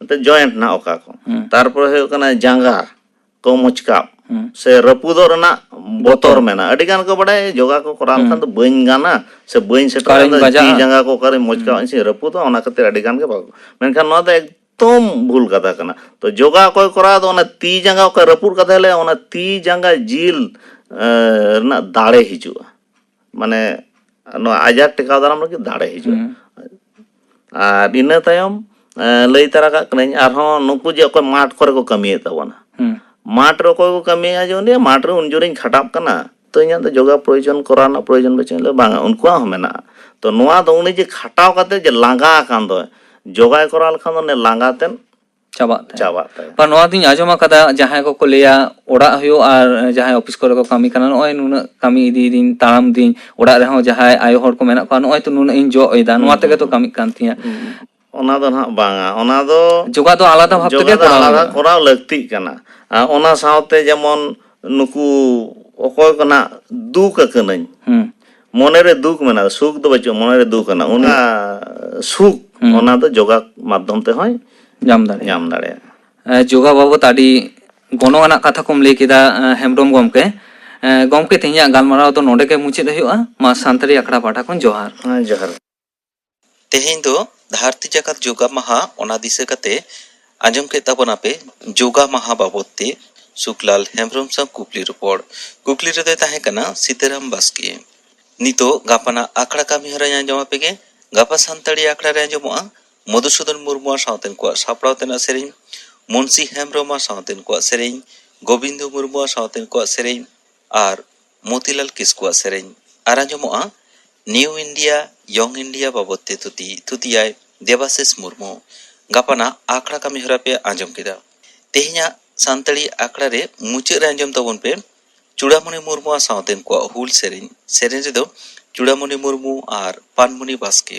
ᱮᱱᱛᱮ joint ᱱᱟᱜ ᱚᱠᱟ ᱠᱚ, ᱦᱩᱸ᱾ ᱛᱟᱨᱯᱚᱨᱮ ᱦᱩᱭᱩᱜ ᱠᱟᱱᱟ ᱡᱟᱸᱜᱟ ᱠᱚ ᱢᱚᱪᱠᱟᱜ ᱦᱩᱸ᱾ ᱥᱮ ᱨᱟᱹᱯᱩᱫᱚᱜ ᱨᱮᱱᱟᱜ ᱵᱚᱛᱚᱨ ᱵᱚᱛᱚᱨ᱾ ᱢᱮᱱᱟᱜᱼᱟ᱾ ᱟᱹᱰᱤ ᱜᱟᱱ ᱠᱚ ᱵᱟᱲᱟᱭᱟ ᱡᱳᱜᱟ ᱠᱚ ᱠᱚᱨᱟᱣ ᱦᱩᱸ᱾ ᱞᱮᱠᱷᱟᱱ ᱫᱚ ᱵᱟᱹᱧ ᱜᱟᱱᱟ ᱥᱮ ᱵᱟᱹᱧ ᱥᱮᱴᱮᱨᱟ, ᱚᱠᱟᱨᱤᱧ ᱟᱫᱚ ᱛᱤ ᱵᱟᱡᱟᱜᱼᱟ? ᱡᱟᱸᱜᱟ ᱠᱚ ᱚᱠᱟᱨᱮᱧ ᱢᱚᱪᱠᱟᱜᱼᱟ, ᱦᱩᱸ᱾ ᱤᱧ ᱥᱮᱧ ᱨᱟᱹᱯᱩᱫᱚᱜᱼᱟ, ᱚᱱᱟ ᱠᱷᱟᱹᱛᱤᱨ ᱟᱹᱰᱤ ᱜᱟᱱ ᱜᱮ ᱵᱟᱠᱚ, ᱢᱮᱱᱠᱷᱟᱱ ᱱᱚᱣᱟ ᱫᱚ ᱮᱠᱫᱚᱢ ᱵᱷᱩᱞ ᱠᱟᱛᱷᱟ ᱠᱟᱱᱟ᱾ ᱛᱚ ᱡᱳᱜᱟ ᱚᱠᱚᱭ ᱠᱚᱨᱟᱣ ᱫᱚ ᱚᱱᱟ ᱛᱤ ᱡᱟᱸᱜᱟ ᱚᱠᱚᱭ ᱨᱟᱹᱯᱩᱫ ᱠᱟᱛᱷᱟᱭ ᱞᱟᱹᱭᱟ, ᱚᱱᱟ ᱛᱤ ᱡᱟᱸᱜᱟ ᱡᱤᱞ, ᱮ, ᱨᱮᱱᱟᱜ ᱫᱟᱲᱮ ᱦᱤᱡᱩᱜᱼᱟ, ᱢᱟᱱᱮ ᱱᱚᱣᱟ ᱟᱡᱟᱨ ᱴᱮᱠᱟᱣ ᱫᱟᱨᱟᱢ ᱞᱟᱹᱜᱤᱫ ᱫᱟᱲᱮ ᱦᱤᱡᱩᱜᱼᱟ᱾ ᱦᱩᱸ᱾ ᱟᱨ ᱤᱱᱟᱹ ᱛᱟᱭᱚᱢ, ᱮᱸ, ᱞᱟᱹᱭ ᱛᱟᱨᱟ ᱠᱟᱜ ᱠᱟᱹᱱᱟᱹᱧ, ᱟᱨᱦᱚᱸ ᱱᱩᱠᱩ ᱡᱮ ᱚᱠᱚᱭ ᱢᱟᱴᱷ ᱠᱚᱨᱮ ᱠᱚ ᱠᱟᱹᱢᱤᱭᱮᱫ ᱛᱟᱵᱚᱱᱟ, ᱦᱩᱸ᱾ ᱢᱟᱴᱷ ᱨᱮ ᱚᱠᱚᱭ ᱠᱚ ᱠᱟᱹᱢᱤᱭᱟ, ᱡᱮ ᱩᱱᱤ ᱢᱟᱴᱷ ᱨᱮ ᱩᱱ ᱡᱳᱨᱤᱧ ᱠᱷᱟᱴᱟᱜ ᱠᱟᱱᱟ, ᱛᱚ ᱤᱧᱟᱹᱜ ᱫᱚ ᱡᱳᱜᱟ ᱯᱨᱚᱭᱳᱡᱚᱱ, ᱠᱚᱨᱟᱣ ᱨᱮᱱᱟᱜ ᱯᱨᱚᱭᱳᱡᱚᱱ ᱵᱟᱹᱪᱩᱜ ᱞᱮ, ᱵᱟᱝᱟ, ᱩᱱᱠᱩᱣᱟᱜ ᱦᱚᱸ ᱢᱮᱱᱟᱜᱼᱟ᱾ ᱛᱚ ᱱᱚᱣᱟ ᱫᱚ ᱩᱱᱤ ᱡᱮ ᱠᱷᱟᱴᱟᱣ ᱠᱟᱛᱮ ᱡᱮ ᱞᱟᱸᱜᱟ ᱟᱠᱟᱱ ᱫᱚ, ᱡᱳᱜᱟᱭ ᱠᱚᱨᱟᱣ ᱞᱮᱠᱷᱟᱱ ᱫᱚ ᱩᱱᱤ ᱞᱟᱸᱜᱟ ᱛᱮᱫ ᱪᱟᱵᱟᱜ ᱛᱟᱭᱟ᱾ ᱪᱟᱵᱟᱜ ᱛᱟᱭᱟ᱾ ᱵᱟ, ᱱᱚᱣᱟ ᱫᱩᱧ ᱟᱸᱡᱚᱢ ᱟᱠᱟᱫᱟ, ᱡᱟᱦᱟᱸᱭ ᱠᱚᱠᱚ ᱞᱟᱹᱭᱟ, ᱚᱲᱟᱜ ᱦᱩᱭᱩᱜ ᱟᱨ ᱡᱟᱦᱟᱸᱭ ᱚᱯᱷᱤᱥ ᱠᱚᱨᱮ ᱠᱚ ᱠᱟᱹᱢᱤ ᱠᱟᱱᱟ, ᱱᱚᱜᱼᱚᱭ ᱱᱩᱱᱟᱹᱜ ᱠᱟᱹᱢᱤ ᱤᱫᱤᱭᱮᱫᱤᱧ, ᱛᱟᱲᱟᱢ ᱫᱤᱧ, ᱚᱲᱟᱜ ᱨᱮᱦᱚᱸ ᱡᱟᱦᱟᱸᱭ ᱟᱭᱳ ᱦᱚᱲ ᱠᱚ ᱢᱮᱱᱟᱜ ᱠᱚᱣᱟ, ᱱᱚᱜᱼᱚᱭ ᱛᱚ ᱱᱩᱱᱟᱹᱜ ᱤᱧ ᱡᱚᱜ ᱮᱫᱟ, ᱱᱚᱣᱟ ᱦᱩᱸ, ᱛᱮᱜᱮ ᱛᱚ ᱦᱩᱸ, ᱠᱟᱹᱢᱤᱜ ᱠᱟᱱ ᱛᱤᱧᱟᱹ᱾ ᱦᱩᱸ᱾ ᱚᱱᱟ ᱫᱚ ᱱᱟᱦᱟᱜ ᱵᱟᱝᱟ, ᱚᱱᱟ ᱫᱚ ᱡᱳᱜᱟ ᱫᱚ ᱟᱞᱟᱫᱟ ᱵᱷᱟᱵ ᱡᱳᱜᱟ ᱛᱮᱜᱮ ᱫᱚ ᱠᱚᱨᱟᱣ ᱟᱞᱟᱫᱟ ᱦᱩᱭᱩᱜᱼᱟ᱾ ᱠᱚᱨᱟᱣ ᱞᱟᱹᱠᱛᱤᱜ ᱠᱟᱱᱟ᱾ ᱟᱨ ᱚᱱᱟ ᱥᱟᱶᱛᱮ ᱡᱮᱢᱚᱱ ᱱᱩᱠᱩ ᱚᱠᱚᱭ ᱠᱚ ᱱᱟᱜ ᱫᱩᱠ ᱟᱠᱟᱱᱟᱹᱧ, ᱦᱩᱸ᱾ ᱢᱚᱱᱮᱨᱮ ᱫᱩᱠ ᱢᱮᱱᱟᱜᱼᱟ, ᱥᱩᱠ ᱫᱚ ᱵᱟᱹᱪᱩᱜᱼᱟ, ᱢᱚᱱᱮᱨᱮ ᱫᱩᱠ ᱢᱮᱱᱟᱜᱼᱟ, ᱚᱱᱟ ᱥᱩᱠ, ᱦᱩᱸ᱾ ᱚᱱᱟ ᱫᱚ ᱡᱳᱜᱟ ᱢᱟᱫᱽᱫᱷᱚᱢ ᱛᱮᱦᱚᱸᱭ ᱧᱟᱢ ᱫᱟᱲᱮᱭᱟᱜᱼᱟ᱾ ᱧᱟᱢ ᱫᱟᱲᱮᱭᱟᱜᱼᱟ᱾ ᱮ, ᱡᱳᱜᱟ ᱵᱟᱵᱚᱛ ᱟᱹᱰᱤ ᱜᱚᱱᱚᱝ ᱟᱱᱟᱜ ᱠᱟᱛᱷᱟ ᱠᱚᱢ ᱞᱟᱹᱭ ᱠᱮᱫᱟ, ᱮ, ᱦᱮᱢᱵᱨᱚᱢ ᱜᱚᱢᱠᱮ᱾ ᱮ, ᱜᱚᱢᱠᱮ, ᱛᱮᱦᱮᱧᱟᱜ ᱜᱟᱞᱢᱟᱨᱟᱣ ᱫᱚ ᱱᱚᱰᱮ ᱜᱮ ᱢᱩᱪᱟᱹᱫ ᱦᱩᱭᱩᱜᱼᱟ᱾ ᱢᱟ ᱥᱟᱱᱛᱟᱲᱤ ᱟᱠᱷᱲᱟ ᱯᱟᱦᱴᱟ ᱠᱷᱚᱱ ᱡᱚᱦᱟᱨ᱾ ᱦᱮᱸ, ᱡᱚᱦᱟᱨ᱾ ᱛᱮᱦᱮᱧ ᱫᱚ ᱫᱷᱟᱹᱨᱛᱤ ᱡᱟᱠᱟᱛ ᱡᱳᱜᱟ ᱢᱟᱦᱟ, ᱚᱱᱟ ᱫᱤᱥᱟᱹ ᱠᱟᱛᱮ ᱟᱸᱡᱚᱢ ᱠᱮᱫ ᱛᱟᱵᱚᱱᱟᱯᱮ ᱡᱳᱜᱟ ᱢᱟᱦᱟ ᱵᱟᱵᱚᱫ ᱛᱮ ᱥᱩᱠᱞᱟᱞ ᱦᱮᱢᱵᱨᱚᱢ ᱥᱟᱶ ᱠᱩᱠᱞᱤ ᱨᱚᱯᱚᱲ᱾ ᱠᱩᱠᱞᱤ ᱨᱮᱫᱚᱭ ᱛᱟᱦᱮᱸ ᱠᱟᱱᱟ ᱥᱤᱛᱟᱹᱨᱟᱢ ᱵᱟᱥᱠᱮ᱾ ᱱᱤᱛᱚᱜ ᱜᱟᱯᱟᱱᱟᱜ ᱟᱠᱷᱲᱟ ᱠᱟᱹᱢᱤ ᱦᱚᱨᱟᱧ ᱟᱸᱡᱚᱢ ᱟᱯᱮ ᱜᱮ᱾ ᱜᱟᱯᱟ ᱥᱟᱱᱛᱟᱲᱤ ᱟᱠᱷᱲᱟ ᱨᱮ ᱟᱸᱡᱚᱢᱚᱜᱼᱟ ᱢᱚᱫᱷᱩᱥᱩᱫᱚᱱ ᱢᱩᱨᱢᱩᱣᱟᱜ ᱥᱟᱶᱛᱮᱱ ᱠᱚᱣᱟᱜ ᱥᱟᱯᱲᱟᱣ ᱛᱮᱱᱟᱜ ᱥᱮᱨᱮᱧ, ᱢᱩᱱᱥᱤ ᱦᱮᱢᱵᱨᱚᱢ ᱟᱨ ᱥᱟᱶᱛᱮᱱ ᱠᱚᱣᱟᱜ ᱥᱮᱨᱮᱧ, ᱜᱳᱵᱤᱱᱫᱚ ᱢᱩᱨᱢᱩᱣᱟᱜ ᱥᱟᱶᱛᱮᱱ ᱠᱚᱣᱟᱜ ᱥᱮᱨᱮᱧ ᱟᱨ ᱢᱚᱛᱤᱞᱟᱞ ᱠᱤᱥᱠᱩᱣᱟᱜ ᱥᱮᱨᱮᱧ᱾ ᱟᱨ ᱟᱸᱡᱚᱢᱚᱜᱼᱟ ᱱᱤᱭᱩ ᱤᱱᱰᱤᱭᱟ, ᱭᱚᱝ ᱤᱱᱰᱤᱭᱟ ᱵᱟᱵᱚᱫ ᱛᱮ ᱛᱷᱩᱛᱤ, ᱛᱷᱩᱛᱤᱭᱟᱭ ᱫᱮᱵᱟᱥᱤᱥ ᱢᱩᱨᱢᱩ᱾ ᱜᱟᱯᱟᱱᱟᱜ ᱟᱠᱷᱲᱟ ᱠᱟᱹᱢᱤ ᱦᱚᱨᱟ ᱯᱮ ᱟᱸᱡᱚᱢ ᱠᱮᱫᱟ᱾ ᱛᱮᱦᱮᱧᱟᱜ ᱥᱟᱱᱛᱟᱲᱤ ᱟᱠᱷᱲᱟ ᱨᱮ ᱢᱩᱪᱟᱹᱫ ᱨᱮ ᱟᱸᱡᱚᱢ ᱛᱟᱵᱚᱱ ᱯᱮ ᱪᱩᱲᱟᱢᱩᱱᱤ ᱢᱩᱨᱢᱩᱣᱟᱜ ᱥᱟᱶᱛᱮᱱ ᱠᱚᱣᱟᱜ ᱦᱩᱞ ᱥᱮᱨᱮᱧ᱾ ᱥᱮᱨᱮᱧ ᱨᱮᱫᱚ ᱪᱩᱲᱟᱢᱩᱱᱤ ᱢᱩᱨᱢᱩ ᱟᱨ ᱯᱟᱱᱢᱩᱱᱤ ᱵᱟᱥᱠᱮ᱾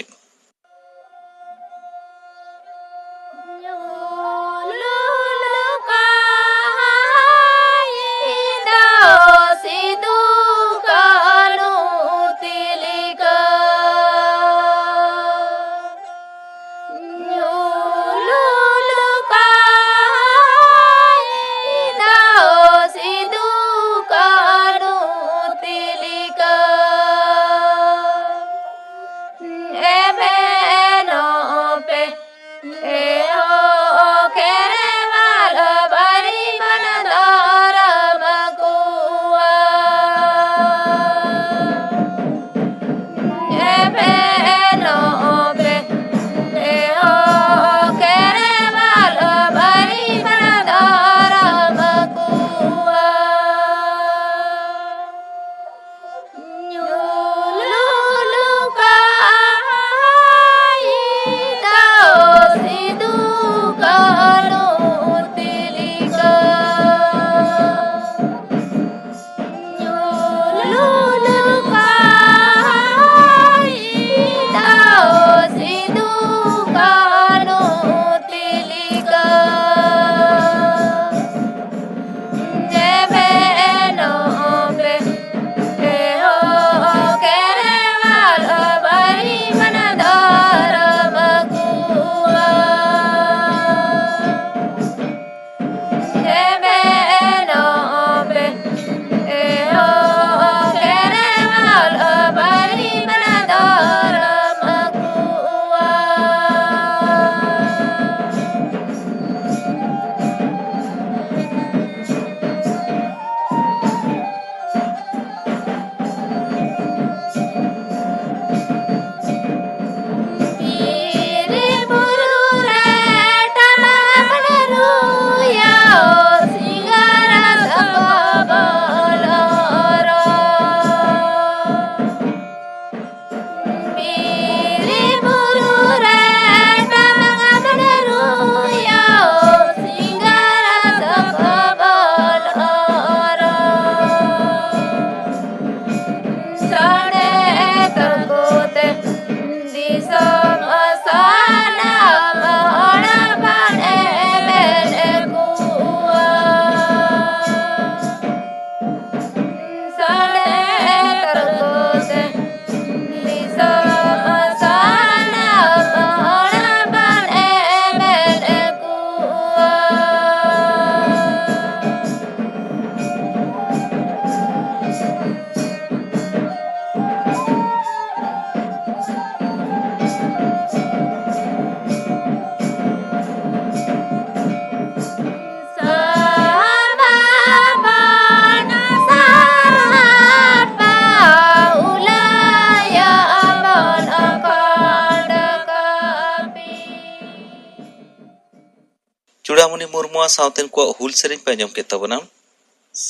ᱪᱩᱲᱟᱢᱩᱱᱤ ᱢᱩᱨᱢᱩᱣᱟᱜ ᱥᱟᱶᱛᱮᱱ ᱠᱚᱣᱟᱜ ᱦᱩᱞ ᱥᱮᱨᱮᱧ ᱯᱮ ᱟᱸᱡᱚᱢ ᱠᱮᱫ ᱛᱟᱵᱚᱱᱟ᱾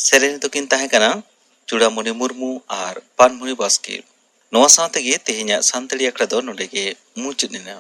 ᱥᱮᱨᱮᱧ ᱫᱚᱠᱤᱱ ᱛᱟᱦᱮᱸ ᱠᱟᱱᱟ ᱪᱩᱲᱟᱢᱩᱱᱤ ᱢᱩᱨᱢᱩ ᱟᱨ ᱯᱟᱱᱢᱩᱱᱤ ᱵᱟᱥᱠᱮ᱾ ᱱᱚᱣᱟ ᱥᱟᱶ ᱛᱮᱜᱮ ᱛᱮᱦᱮᱧᱟᱜ ᱥᱟᱱᱛᱟᱲᱤ ᱟᱠᱷᱲᱟ ᱫᱚ ᱱᱚᱰᱮ ᱜᱮ ᱢᱩᱪᱟᱹᱫ ᱮᱱᱟ᱾